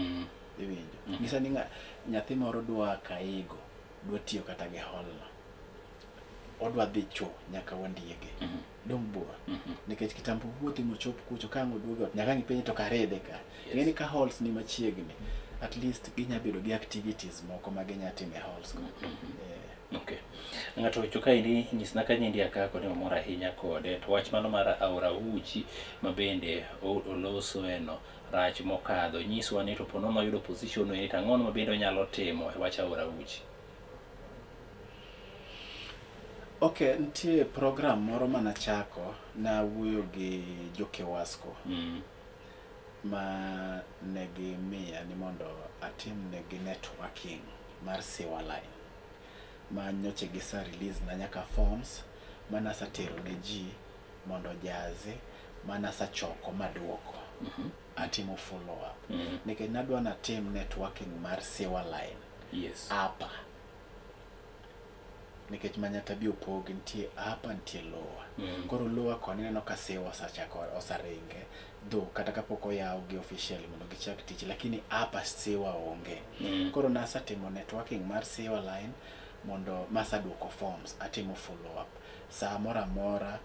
Speaker 3: Iwinjo? Nyisa ni nyathi moro dwa Kaigo, dwa tiyo kata gi hall no. Odwa dhi cho nyaka Wandiege. Dong' bor. Nikech kitambo wuothi mochop kucho ka ang' oduogo ot nyaka ang' ipenje to kare idhi ka. Ing'e ni ka halls ni machiegni, at least ginya bedo gi activities moko ma ginya timo e halls go.
Speaker 2: Okay. Ng'ato wacho kaendi nyisna kanyendi Akako ni omor ahinya kode to wach mano mar aora Uchi ma bende olosoeno rach mokadho nyiswa ni to po nono oyudo position no eri to ang'ono ma bende onyalo timo e wach aora Uchi.
Speaker 3: Okay, nitie program moro manachako nawuoyo gi jo Kewasco ma ne gimiya ni mondo atim negi networking mar sewer line ma nyocha gisa release na nyaka forms manasetero ne ji mondo ojaze manasechoko maduoko. Atimo follow up. Nikech nadwa natim networking mar sewer line.
Speaker 2: Yes.
Speaker 3: Upper. Nikech Manyatta B opogi nitie upper nitie lower. Koro lower koni ineno ka sewer osechako oseringe though kata kapok oyawgi officially mondo gichak tich lakini upper sewer onge. Koro nasetimo networking mar sewer line mondo masaduoko forms atimo follow up. Saa moro amora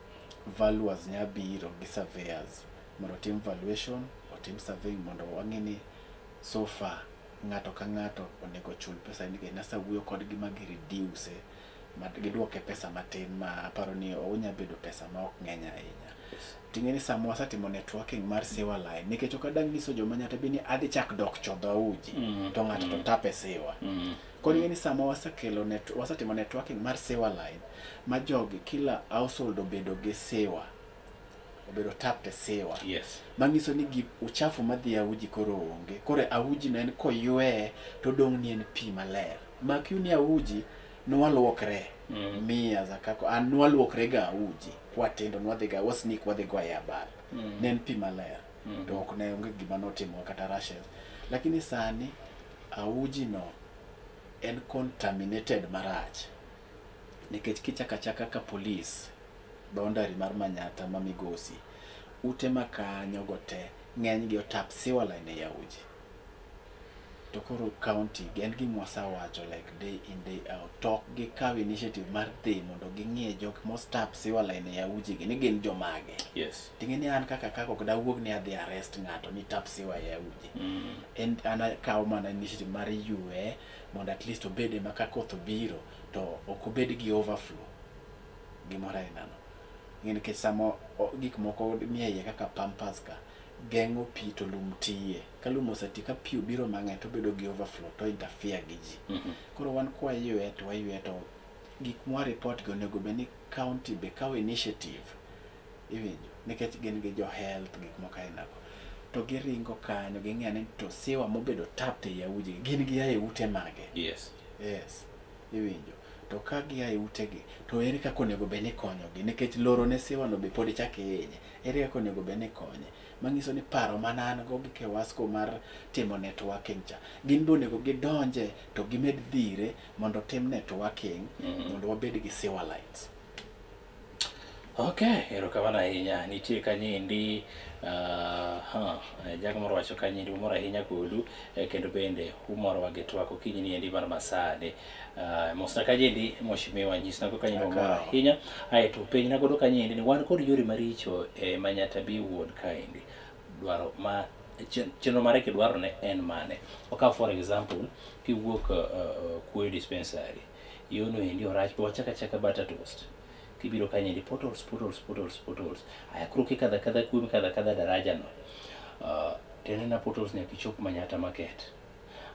Speaker 3: valuers nya biro gi surveyors mondo otim valuation, otim surveying mondo wang'e ni so far ng'ato ka ng'ato onego chul pesa nikech nasewuoyo kodgi ma gi reduce Giduoke pesa matin ma aparo ni onya bedo pesa ma ok ng'eny ahinya. Ting'e ni sama wasetimo networking mar sewer line, nikech ok adang' nyiso joma Nyata ni adhi chak dok chodho auji to ng'ato to tape sewer. Koro ing'e ni sama wasekelo wasetimo networking mar sewer line ma jogi kila household obedo gi sewer, obedo tapped e sewer. Manyiso ni gi uchafu madhi auji koro onge. Koro auji no en koyweye to dong' ni en pi maler. Makiu ni auji nwaluokre. Mi as a kako an nwaluokre ga auji kwatindo, nwadhi ga wasneak, wadhi goye abal. Ne en pi maler. To ok ne onge gima notimo kata rashes. Lakini sani auji no en contaminated marach. Nikech kichako achaka ka police boundary mar Manyata ma Migosi, ute ma kanyo go te ng'eny gi otap sewer line ei auji. To koro county en gima wasewacho like day in day out, to ok gikaw initiative mar dhi mondo ging'iye jok mostap sewer line ei auji gi ni gin jomage. Ting'e ni an kaka ok dawuog ni adhi arrest ng'ato ni tap sewer ei auji. En an akawo mana initiative mar ywe mondo at least obede ma ka koth obiro to ok obed gi overflow gimoro aina no. Ing'e nikech sama gik moko nie iye kaka pampers ka geng'o pi to lum tiye. Ka lum oseti ka pi obiro mang'eny to obedo gi overflow to interfere gi ji. Koro wan kwaywe to waywe to gik mwa report gi onego bed ni county be kawo initiative. Iwinjo? Nikech gin gi jo health gik moko aina go. To giringo kanyo ging'iyo ni to sewer mobedo tapped ei auji gi gin gia e ute mage. Yes. Iwinjo? To ka gia e utegi to ere kaka onego bed ni ikonyogi nikech loro ne sewer no be pod ichak ihinye. Ere kaka onego bed ni ikonye? Manyiso ni paro mana an go gi Kewasco mar timo networking cha, gin be onego gidonje to gimed dhire mondo tim networking mondo wabed gi sewer lines.
Speaker 2: Okay, erokamano ahinya. Nitie kanyo jago moro wacho kanyo endi umor ahinya kodu kendo bende umorowa gi twak okinyi ni endi mar masani. Mosna kanyo endi mheshimiwa, nyisna go kanyo umor
Speaker 3: Akawo.
Speaker 2: ahinya. Aeto penjna godo kanyo endi ni wan kod yore maricho e Manyata B ward kaendi. Dwaro ma chenro mare kidwaro ne en mane? Okaw for example, kiwuok Kuoyo dispensary, yono endi orach wachak achaka butter toast. Kibiro kanyo endi potholes, potholes, potholes, potholes. Aya koro kikadho akadha kuom ikadho akadha daraja no. To en ena potholes nyaka ichop Manyata Market.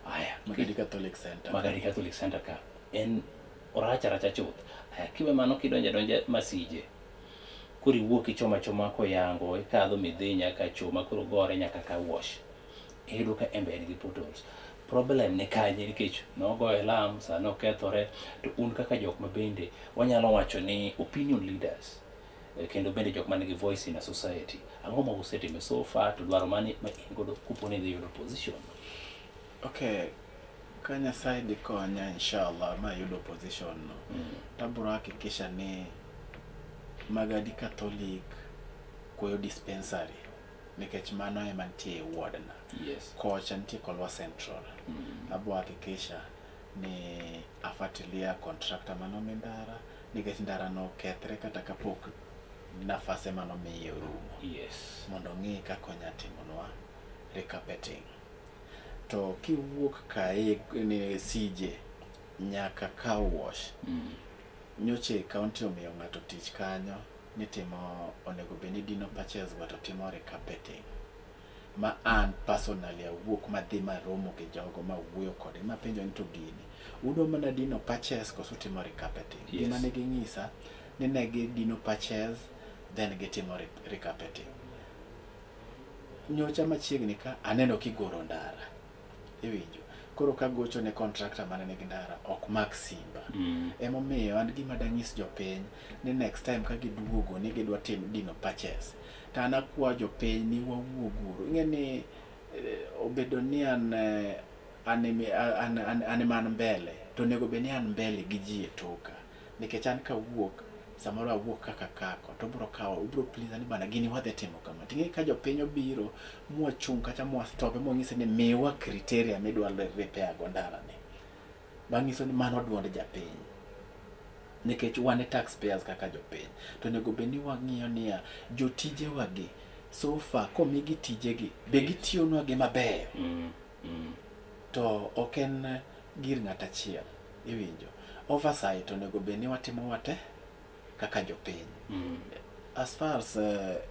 Speaker 2: Aya,
Speaker 3: Magadi Catholic Center.
Speaker 2: Magadi Catholic Center ka. En orach aracha chuth. Aya kiwe mano kidonjo adonja Masije. Koro iwuok ichomo achoma Koyango, ikadho Midhi nyaka Choma, koro gore nyaka ka Wash. Iyudo ka en be en gi potholes. Problem ni kanye nikech nogoye lam, sani okethore, to un kaka jok ma bende wanyalo wacho ni opinion leaders, kendo bende jok man gi voice in a society. Ang'o ma usetimo so far to dwaro mane ma in godo kopo ni idhi yudo position?
Speaker 3: Okay, ka Nyasaye dhi konya inshallah ma ayudo position no, tabiro hakikisha ni Magadi Catholic Kuoyo dispensary nikech mano ema nitie e ward na. Kocha nitie Kolwa Central. Abo hakikisha ni afuatilia contractor manomi ndara nikech ndara no okethre kata kapok nafase manomiye orumo. Mondo ong'i kaka onya timonwa recarpeting. To kiwuok kae ni CJ nyaka car wash, nyocha county omiyo ng'ato tich kanyo ni timo onego bed ni dino patches go to timo recarpeting. Ma an personally awuok madhi maromo gi jogo mawuoyo kodgi mapenjo ni to gini udwa mana dino patches koso utimo recarpeting? Gima ne ging'isa ni ne gidino patches then gitimo recarpeting. Nyocha machiegni ka aneno kigoro ndara. Iwinjo? Koro kagocho ne contractor mane nigi ndara ok mak simba. Emomiyo an gima danyis jopiny ni next time ka giduogo ni gidwa timo dino patches to an akwa jopiny ni wawuog uru. Ing'e ni obedo ni an an ema an mbele to onego bed ni an mbele gi ji e toka. Nikech an kawuok samoro awuok kaka kako to obiro kawo obiro please ni bana gini wadhi timo kama. Ting'e ka jopiny obiro mwachung' kata mwa stop mwang'ise ni miwa criteria midwa repair go ndara ni. Mang'iso ni mano duond japiny. Nikech wan e taxpayers kaka jopiny. To onego bed ni wang'iyo niya, jotijewa gi so far komigi tijegi be gitiyonwa gi maber. To ok en gir ng'at achiel. Iwinjo? Oversight onego bed ni watimo wate kaka jopiny. As far as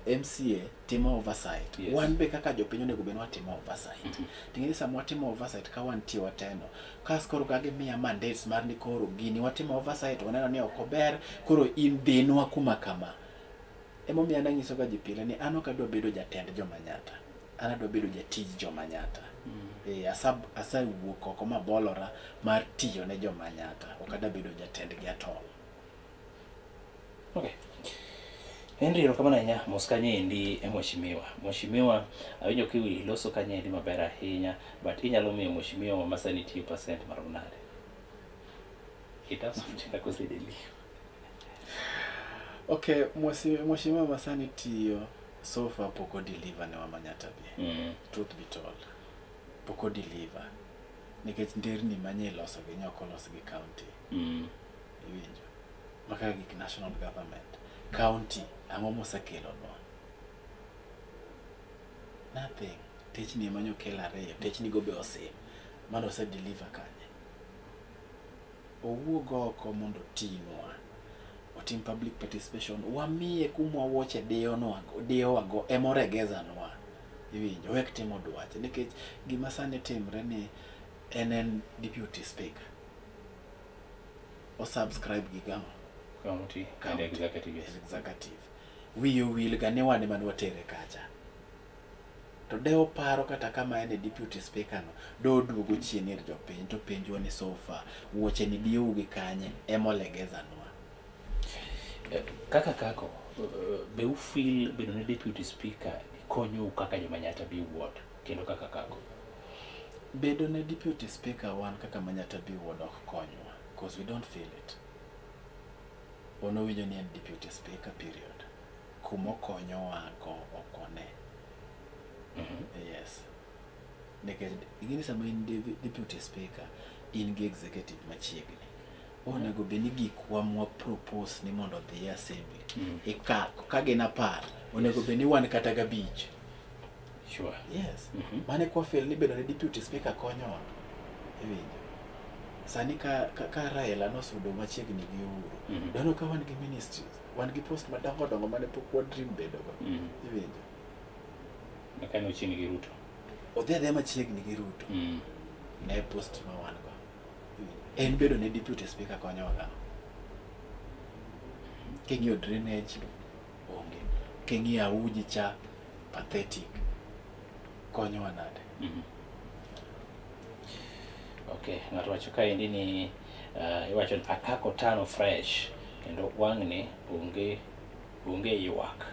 Speaker 3: MCA timo oversight, wan be kaka jopiny onego bed ni watimo oversight. Ting'e ni sama watimo oversight ka wantie wateno, kas koro ka gimiya mandates mar ni koro gini watimo oversight, waneno ni ok ober, koro in dhinwa kuma kama. Emomiyo an anyiso ga ji pile ni an ok adwa bedo jatend jomanyata, an adwa bedo jatij jomanyata. Asewuok oko mabolora mar tiyo ne jomanyata, ok adwa bedo jatendgi at all.
Speaker 2: Okay. Henry, erokamano ahinya. Mos kanyo endi e mheshimiwa. Mheshimiwa, awinjo ka iloso kanyo endi maber ahinya, but inyalo miyo mheshimiwa ma sani tiyo percent marom nade? In terms of kaka osedeliver.
Speaker 3: Okay, mheshimiwa ma sani tiyo so far pok odeliver ne Wamanyata be. Truth be told, pok odeliver. Nikech nderni manye iloso gi nyok olos gi county. Iwinjo? Maka gik national government. County, ang'o mosekelonwa? Nothing. Techni ema nyokel ariyo, techni go be osim. Mano ose deliver kanye? Owuog oko mondo otinwa. Otim public participation. Wamiye kumwa wuoche diyowago emoregezanwa. Iwinjo? Wek timo dwache. Nikech gima sani timre ni en deputy speaker. O subscribe gi gang'o?
Speaker 2: County and
Speaker 3: County.
Speaker 2: executive. Yes.
Speaker 3: Executive. Wiye owil ga ni wan ema ne watere kacha. To de oparo kata kama en e deputy speaker no, do oduogo chien ir jopiny to penjwa ni so far wuoche ni diyou gi kanye emolegezanwa.
Speaker 2: Kaka kako, be ufeel bedo ni deputy speaker konyou kaka jomanyata B ward kendo kaka kako?
Speaker 3: Bedo ne deputy speaker wan kaka Manyata B ward ok konywa because we don't feel it. Wan wawinjo ni en deputy speaker period. Kumokonyowa go ok one. Yes. Nikech ing'e ni sama in deputy speaker, in gi executive machiegni. Onego bed ni gikwa mwa propose ni mondo odhi e assembly. Ikako ka gin 10, onego bed ni wan kata gabich. Yes. Mane kwa feel ni bedo ne deputy speaker konyowa. Iwinjo. Sani ka Raila nosudo machiegni gi Uhuru, dono ka wan gi ministries, wan gi post madongo dongo mane pok wa dream bedo go. Iwinjo.
Speaker 2: Maka chiegni gi Ruto.
Speaker 3: Odhi adhiya machiegni gi Ruto. Ne post ma wan go. Iwinjo. En bedo ne deputy speaker konyowa ga. King'iyo drainage, onge. King'iyo auji cha, pathetic. Konyowa nade?
Speaker 2: Okay, ng'ato wacho kaendi ni iwacho ni akako tano fresh kendo wang'ni onge ywak.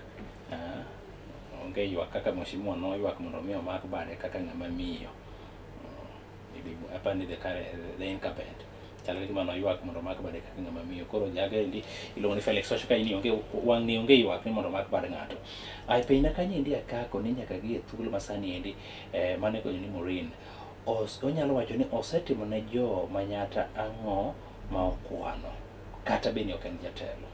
Speaker 2: Onge ywak kaka mheshimiwa noywak mondo mi omak bade kaka ng'ama miyo. Maybe apani the incumbent. Chalo gi gima noywak mondo omak bade kaka ng'ama miyo. Koro jaga endi iluongo ni Felix wacho ka ni onge wang'ni onge ywak ni mondo omak bad ng'ato. Ai penjna kanyo endi akako ni nyaka gi e thuolo ma sani endi mane konyo ni Maureen. Onyalo wacho ni osetimo ne jo Manyata ang'o ma okwano kata bed ni ok en jatelo.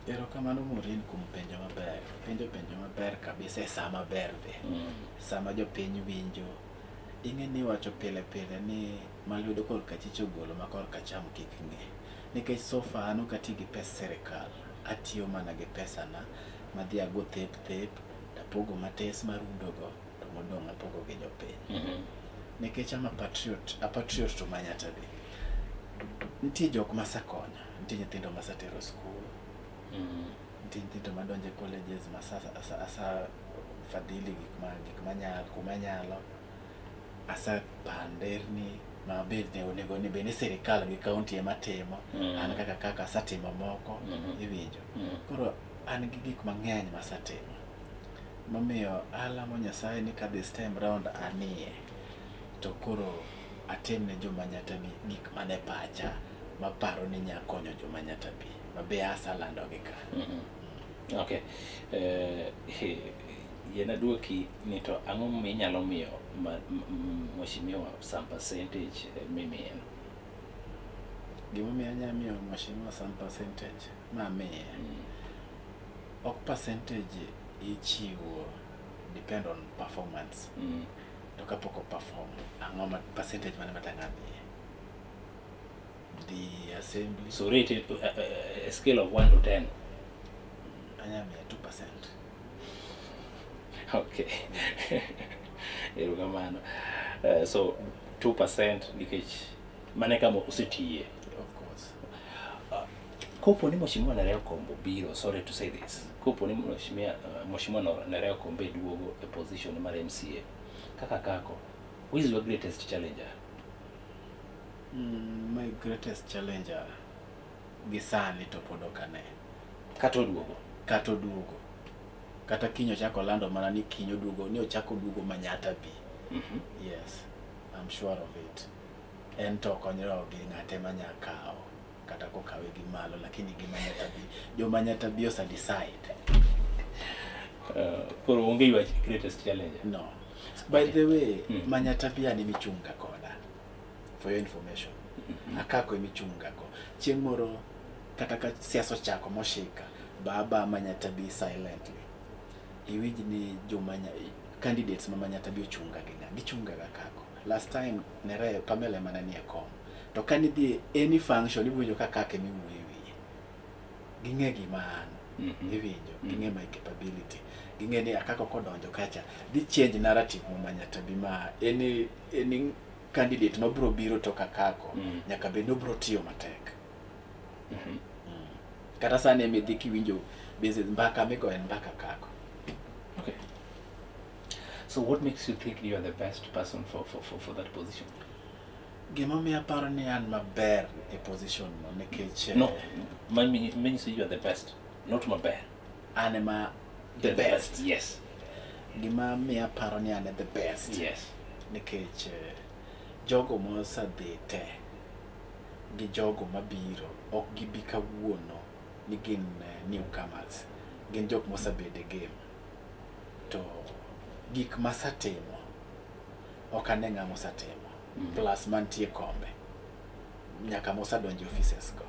Speaker 3: Erokamano Maureen kuom penjo maber. Penjo penjo maber kabisa e saa maber be. Sama jopiny winjo. Ing'e ni iwacho pile pile ni malwedo korka achich ogolo ma korka acham kik ng'e. Nikech so far an ok ati gi pes sirikal. Atiyo mana gi pesana madhi ago thep thep tapogo matis marundo go to modong' apogo gi jopiny. Nikech am a patriot to Manyata be. Nitie jok masekonyo, nitie nyithindo masetero skul, nitie nyithindo madonjo e colleges asa fadhili gik manyalo kuma nyalo. Asepanderni mabed ni onego ni bed ni sirikal gi county ema timo. An kaka asetimo moko, iwinjo. Koro an gi gik mang'eny masetimo. Momiyo alamo Nyasaye ni ka this time round anie to koro atim ne joma Nyata Bi gik mane pacha maparo ni nya konyo joma Nyata Bi mabe asalando gi ka.
Speaker 2: Okay. Yiena duoki ni to ang'o minyalo miyo mheshimiwa some percentage mimiye?
Speaker 3: Gimomiyo anya miyo mheshimiwa some percentage mamiye. Ok percentage ichiwo depend on performance. To kapok o perform, ang'o ma percentage mane matang' amiye? Dhi assembly.
Speaker 2: So rate it a scale of 1 to 10.
Speaker 3: Anya miye 2%.
Speaker 2: Okay. Erokamano. So 2% nikech mane kama osetiye.
Speaker 3: Of course.
Speaker 2: Kopo ni Mheshimiwa Nerea Kombo biro, sorry to say this. Kopo ni Mheshimiwa Nerea Kombe duogo e position mar MCA. Kaka Kako, who is your greatest challenger?
Speaker 3: My greatest challenger gi sani to pod ok ane.
Speaker 2: Kata oduogo.
Speaker 3: Kata oduogo. Kata kiny ochako lando mana ni kiny oduogo, ni ochako oduogo Manyatta bi. Yes, I'm sure of it. En to ok onyiewo gi ng'ate manya kawo kata kokawe gi malo, lakini gi Manyatta bi, jo Manyatta bi ose decide.
Speaker 2: Koro onge your greatest challenger?
Speaker 3: No. By the way, Manyatta bi an emichunga koda. For your information. Akako emichunga ko. Chieng' moro kata ka siasa ochako moshika, baba Manyatta bi silently. Iwinj ni jomanya candidates ma Manyatta bi ochunga gi ng'a? Gichunga ga Kako. Last time Nere Pamela ema ne nie kom. To kanidhi any function iwinjo ka Kako emiwuoyo e wiye. Ging'e gima an. Iwinjo, ging'e my capability. Ging'e ni Akako kodonjo kacha dhi change narrative ma Manyatta bi ma any candidate mabiro biro tok Akako nyaka bed ni obiro tiyo matek. Kata sani emidhi kiwinjo basis mbaka migo en mbaka Kako.
Speaker 2: Okay. So what makes you think you are the best person for that position?
Speaker 3: Gimomiyo aparo ni an maber e position no nikech
Speaker 2: No, manyiso you are the best, not maber.
Speaker 3: An ema the
Speaker 2: You're
Speaker 3: best.
Speaker 2: Yes.
Speaker 3: Gima miyo aparo ni an e the best.
Speaker 2: Yes.
Speaker 3: Nikech jogo mosedhi te gi jogo mabiro ok gibi kawuono ni gin newcomers. Gin jok mosebedo e game. To gik masetimo ok ane ng'ama osetimo. Plus mantie kombe nyaka mosedonjo e offices go.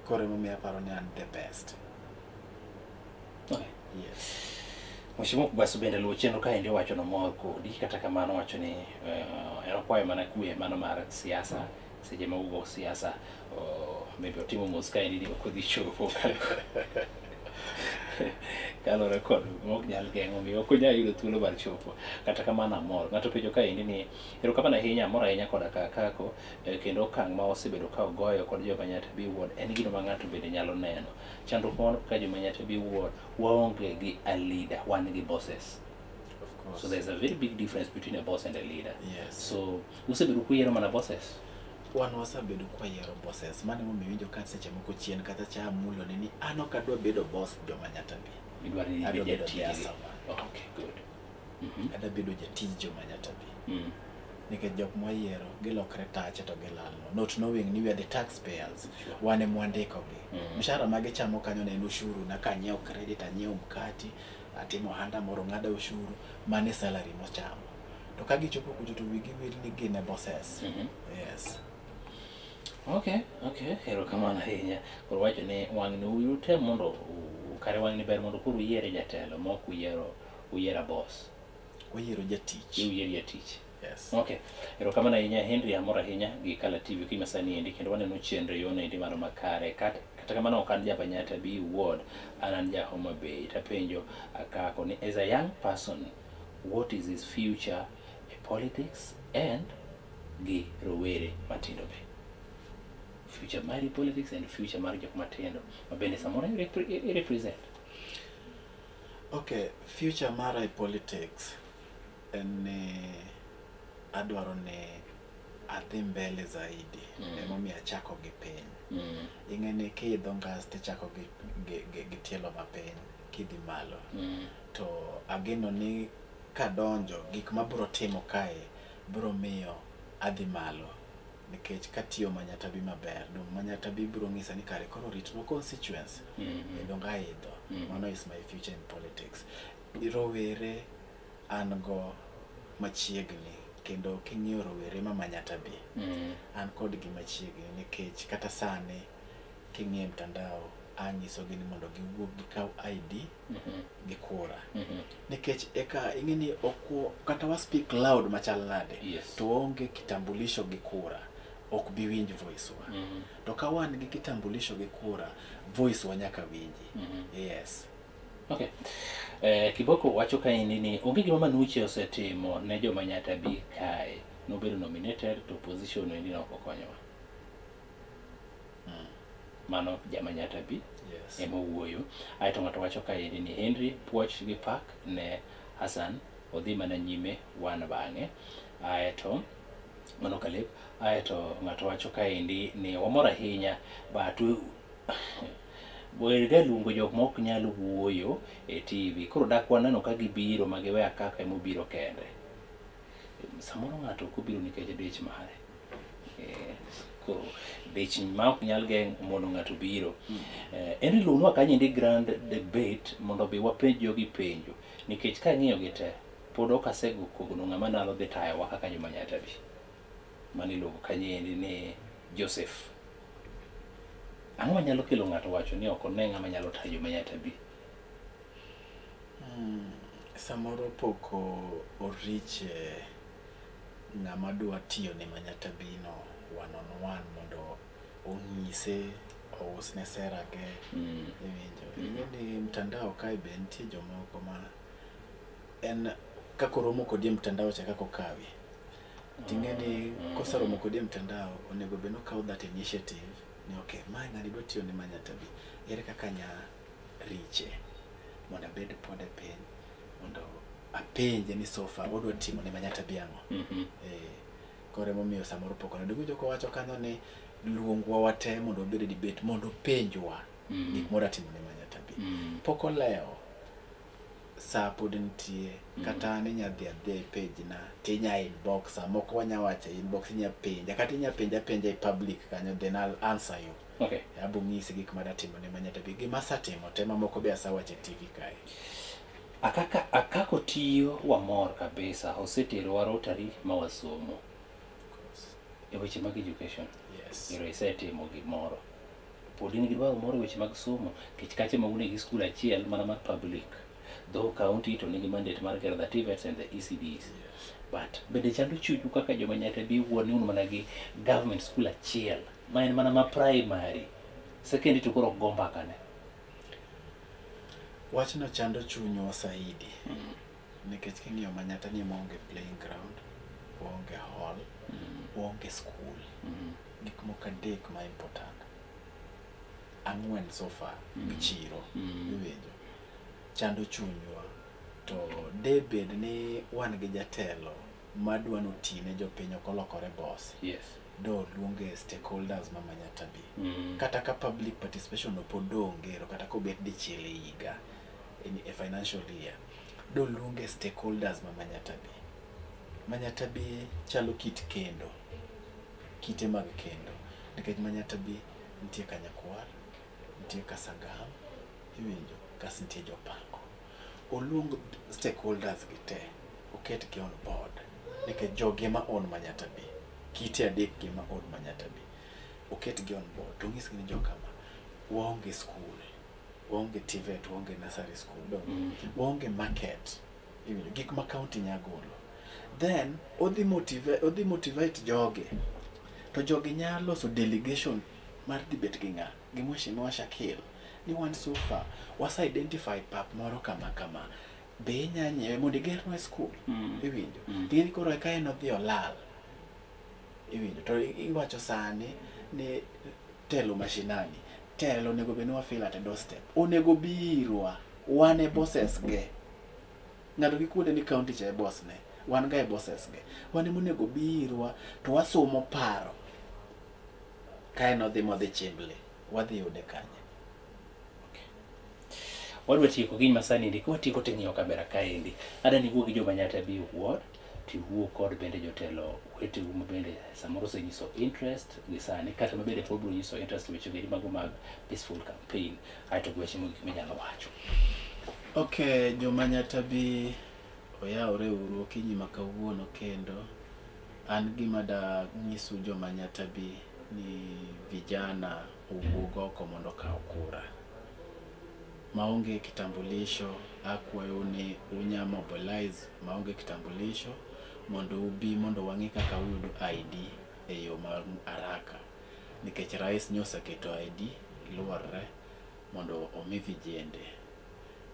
Speaker 3: Koro emomiyo aparo ni an the best.
Speaker 2: Okay.
Speaker 3: Yes.
Speaker 2: Mheshimiwa Kubasu bende luwo chenro kaendi owacho nomor kodi, kata kamano owacho ni en okwayo mana kwe mano mar siasa seche ma ugo siasa maybe otimo mos kaendi ni ok odhi chopo kaluwore kod mok nyal geng'o omiyo ok onyal yudo thuolo mar chopo. Kata kamano amor. Ng'ato penjo kaendi ni erokamano ahinya, amor ahinya koda ka Kako kendo okang' ma osebedo ka ogoyo kod jo Manyatta B Ward en gino ma ng'ato bende nyalo neno. Chandruok ma wan ka jo Manyatta B Ward waonge gi a leader, wan gi bosses.
Speaker 3: Of course.
Speaker 2: So there's a very big difference between a boss and a leader.
Speaker 3: Yes.
Speaker 2: So usebedo kuyiero mana bosses.
Speaker 3: Wan wasebedo kwayiero bosses. Mano emomiyo iwinjo ka seche moko chien kata cha amulo ni an ok adwa bedo boss jo Manyatta bi.
Speaker 2: Idwaro ni
Speaker 3: Adwa
Speaker 2: ibed
Speaker 3: bedo
Speaker 2: jatij
Speaker 3: their
Speaker 2: gi.
Speaker 3: servant.
Speaker 2: Okay, good.
Speaker 3: Adwa bedo jatij jo Manyatta bi. Nikech jok mwayiero gilokre tache to gilalno. Not knowing ni we are the taxpayers.
Speaker 2: Sure.
Speaker 3: Wan ema wandikogi. Mshahara ma gichamo kanyo ne en ushuru na kanyiewo credit, anyiewo mkati, atimo ohanda moro ng'ada ushuru, mano e salary mochamo. To ka gichopo kucho to wigi wil ni gin e bosses. Yes.
Speaker 2: Okay, erokamano ahinya. Koro wacho ni wang'ni utem mondo kare wang'ni ber mondo koro uyiere jatelo ma ok uyiero uyiera boss.
Speaker 3: Wayiero jatich.
Speaker 2: Uyiero jatich.
Speaker 3: Yes.
Speaker 2: Okay. Erokamano ahinya Henry, amor ahinya gi Kala TV kima sani endi kendo waneno chenro yono endi mano makare. Kata kamano ok an ja Manyatta B Ward, an ja Homa Bay. Tapenjo Akako ni as a young person, what is his future e politics and gi rowere matindo be? Future mari politics and future mar jok matindo ma bende samoro i represent.
Speaker 3: Okay, future mara e politics en ni adwaro ni adhi mbele zaidi. Emomiyo achako gi piny. Ing'e ni kiidho ngas tichako gi tielo mapiny kidhi malo. To ageno ni kadonjo gik mabro timo kae bro miyo adhi malo. Nikech katiyo Manyatta Bi maber, dong Manyatta Bi bro ng'isa ni kare koro ritnwa constituency. Dong aidho. Mano is my future in politics. Rowere an go machiegni kendo king'iyo rowere ma Manyatta Bi, an kodgi machiegni nikech kata sani king'iyo e mtandao anyisogi ni mondo giwuog gikaw ID gi kura. Nikech eka ing'e ni ok kata wa speak loud machal nade,
Speaker 2: Yes.
Speaker 3: to waonge kitambulisho gi kura. Ok bi winj voice wa. To ka wan gi kitambulisho gi kura, voice wa nyaka winji. Yes.
Speaker 2: Okay. Kiboko wacho kaendi ni onge gima Manuche osetimo ne joma Nyata bi kae. Nobedo nominated to opposition endi ne ok okonyowa. Mano jama Nyata bi ema owuoyo. Aeto ng'ato wacho kaendi ni Henry puoch gi pak ne Hassan odhi mana nyime wan bang'e. Aeto mano Caleb. Aeto ng'ato wacho kaendi ni wamor ahinya but werga luongo jok ma ok nyal wuoyo e TV. Koro dak waneno ka gibiro ma giweya kaka emobiro kende. Samoro ng'ato ok obiro nikech dich mare. Koro dich ma ok nyal geng' mondo ng'ato biro. Henry luongnwa kanyo endi grand debate mondo bi wapenj jogi penjo. Nikech kang'iyo gi te, pod ok asego kogno ng'ama nyalo dhi tayowa kaka joma Nyata bi. Mano iluongo kanyo endi ni Joseph. Ang'o manyalo kelo ng'ato wacho ni ok one ng'ama nyalo tayo joma Nyata bi?
Speaker 3: Samoro pok orich ng'ama dwa tiyo ne Manyata bi no one on one mondo onyise ousne sera ge. Iwinjo. Ing'e ni mtandao kae be nitie jomoko ma en kaka oromo kodi e mtandao cha kaka okawi. Ting'e ni koseromo kodi e mtandao onego bed ni okawo that initiative ni okay, mae ng'ani dwa tiyo ne Manyata bi. Ere kaka anya riche mondo abed pode piny mondo apenje ni so far odwa timo ne Manyata bi ang'o. Koro emomiyo samoro pok oneno. Iwinjo kowacho kanyo ni luongwa wate mondo wabed e debate mondo openjwa gik modwa timo ne Manyata bi. Pok olewo. Sa pod nitie. Kata an inya dhi adhiya e page na tinya inbox moko wanya wacho e inbox inya penja kata inya penja penja e public kanyo then I'll answer you. Abo ng'isi gik madwa timo ne Manyata bi. Gima asetimo te mamoko be asewacho e TV kae.
Speaker 2: Akako tiyo wamor kabisa. Oseterowa Rotary ma wasomo. E weche mag education. Ero isetimo gimoro. Pod in gi dwaro moro e weche mag somo. Nikech kache ma un e gi skul achiel mana mar public. Though county to nigi mandate mar gero the TVETs and the ECDs. But bende chando chunyu kaka joma Nyata bi wuon ni un mana gi government school achiel ma en mana ma primary. Secondary to koro ok go mbaka ne.
Speaker 3: Wachno chando chunywa saidi. Nikech king'iyo Manyata ni waonge playing ground, waonge hall, waonge school. Gik moko adek ma important. Ang'wen so far gi chiro. Iwinjo. Chando chunywa. To de bed ni wan gi jatelo madwa noti ne jopiny ok olokore boss. Do luonge stakeholders ma Manyata bi. Kata ka public participation no pod onge kata kobet dichiel e higa in a financial year. Do luonge stakeholders ma Manyata bi. Manyata bi chalo kit kendo. Kite mag kendo. Nikech Manyata bi nitie Kanyakwar, nitie Kasagam, iwinjo, kas nitie Jopango. Oluong stakeholders gi te, oketgi on board. Nikech jogi ema own Manyata bi. Kite adek gi ema own Manyata bi. Oketgi on board. To onyisgi ni jokama, waonge school, waonge TVET, waonge nursery school, donge? Waonge market. Iwinjo, gik ma county nya golo. Then, odhi motivate jogi. To jogi nya loso delegation mar dhi bet gi ng'a? Gi Mheshimiwa Shakil. Ni wan so far, wase identify pap moro kama kama. Be inya nyiewe mondo igernwa school? Iwinjo. Ting'e ni koro ka en odhi olal. Iwinjo. To iwacho sani ni telo mashinani. Telo onego bed ni wa feel at a doorstep. Onego birwa. Wan e bosses ge. Ng'ato kik wuonde ni county cha e boss ne. Wan ga e bosses ge. Wan ema onego birwa to wasomo paro. Ka en odhi modhi Chimble, wadhi yude kanye?
Speaker 2: Wadwa tieko giny masani endi, kwatieko ting'iyo kamera kaendi. Adwa ni iwuo gi joma Nyata bi ward, tiwuo kod bende jotelo weteu ma bende samoro osenyiso interest gi sani, kata ma bende pod biro nyiso interest weche bende mago mag peaceful campaign. Aeto gi weche mogik minyalo wacho.
Speaker 3: Okay, joma Nyata bi oyawre uru okinyi ma kawuono kendo. An gima da nyisu joma Nyata bi ni vijana owuog oko mondo okaw kura. Maonge kitambulisho akwayo ni unya mobilize maonge kitambulisho mondo ubi mondo wang'i kaka uyudo ID e yo ma haraka nikech rais nyoseketo ID luorre mondo omi vijende.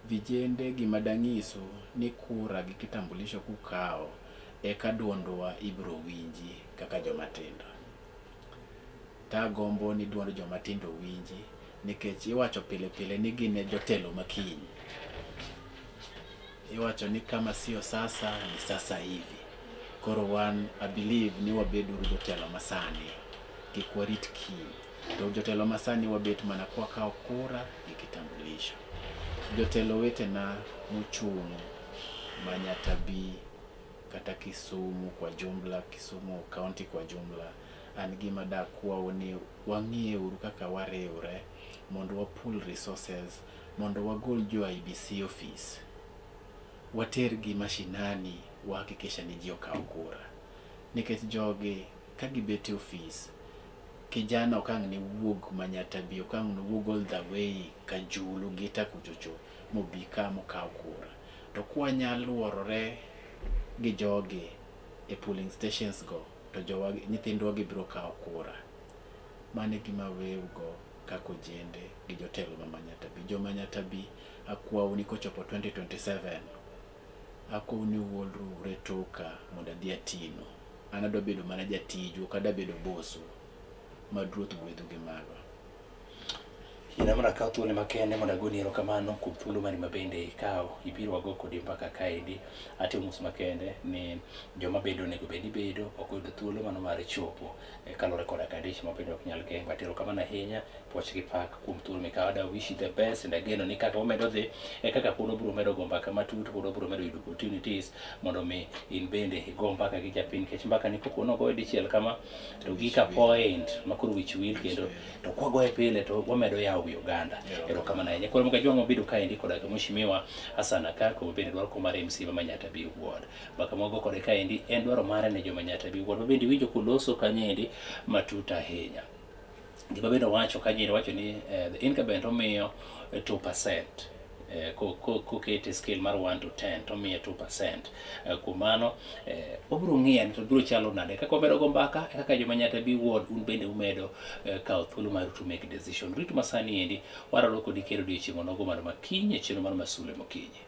Speaker 3: Vijende gima dang'isu ni kura gi kitambulisho kukawo eka duondwa ibiro winji kaka joma tindo. Tagombo ni duond joma tindo winji nikech iwacho pile pile ni gin e jotelo makiny. Iwacho ni kama sio sasa ni sasa hivi. Koro wan I believe ni wabeduru jotelo masani, kik warit kiny. To jotelo masani wabet mana kwakawo kura gi kitambulisho. Jotelo wetena mochung' Manyata B kata Kisumu kwa jumla, Kisumu county kwa jumla, an gima dakwau ni wang'iye uru kaka wariwre mondo wa pool resources mondo wagol jo IEBC office watergi mashinani wahakikisha ni ji okawo kura nikech jogi ka gibet e ofis kijana ok ang' ne wuog Manyata B ok ang' nowuog all the way Kajulu Gita kuchocho mobi ka mokaw kura to kwanya luorore gi jogi e polling stations go to jowa nyithindwa gi biro kawo kura. Mano e gima aweyou kaka ojende gi jotelo ma Manyata B. Jo Manyata B akwau ni kochopo 2027 akwau ni uolru e toka mondo adhi atinu. An adwa bedo mana jatiju ok adwa bedo bosu. Mad Ruoth gwedhu gi mago.
Speaker 2: Yiena mondo akaw thuolo makende mondo agoni erokamano kuom thuolo mari mabende ikawo ibiro wago kodi mbaka kaendi. Atimo mos makende ni joma bedo onego bed ni bedo ok oyudo thuolo mano mar chopo kaluwore koda ka dich ma bende ok nyal geng'. But erokamano ahinya, puoch gi pak kuom thuolo mikawo. Adwa wish you the best and ageno ni kaka wamedo dhi e kaka pod wabiro medo go mbaka matut, pod wabiro medo yudo opportunities mondo mi in bende igo mbaka gi japiny nikech mbaka ni kopo nogoye dichiel kama to gika point makoro wich wil kendo to kwagoye pile to wamedo yawo wi oganda. Erokamano ahinya. Koro Mkajwang' wabedo kaendi koda ka Mheshimiwa Hassan Akako mabende dwaro kom mar MCA ma Manyata B Ward. Mbaka mwago kode kaendi en dwaro mare ne jo Manyata B Ward mabende iwinjo koloso kanyendi matut ahinya. Gima bende owacho kanyendi owacho ni the incumbent omiyo 2% kokete scale mar 1 to 10 to omiye 2%. Kuom mano wabiro ng'iyo ni to biro chalo nade kaka wamedo go mbaka e kaka joma Manyata B Ward un bende umedo kawo thuolo maru to make decision. Rit masani endi warado kodi kendo odiochieng' onogo mar makiny e chenro mar Masule Mokinyi.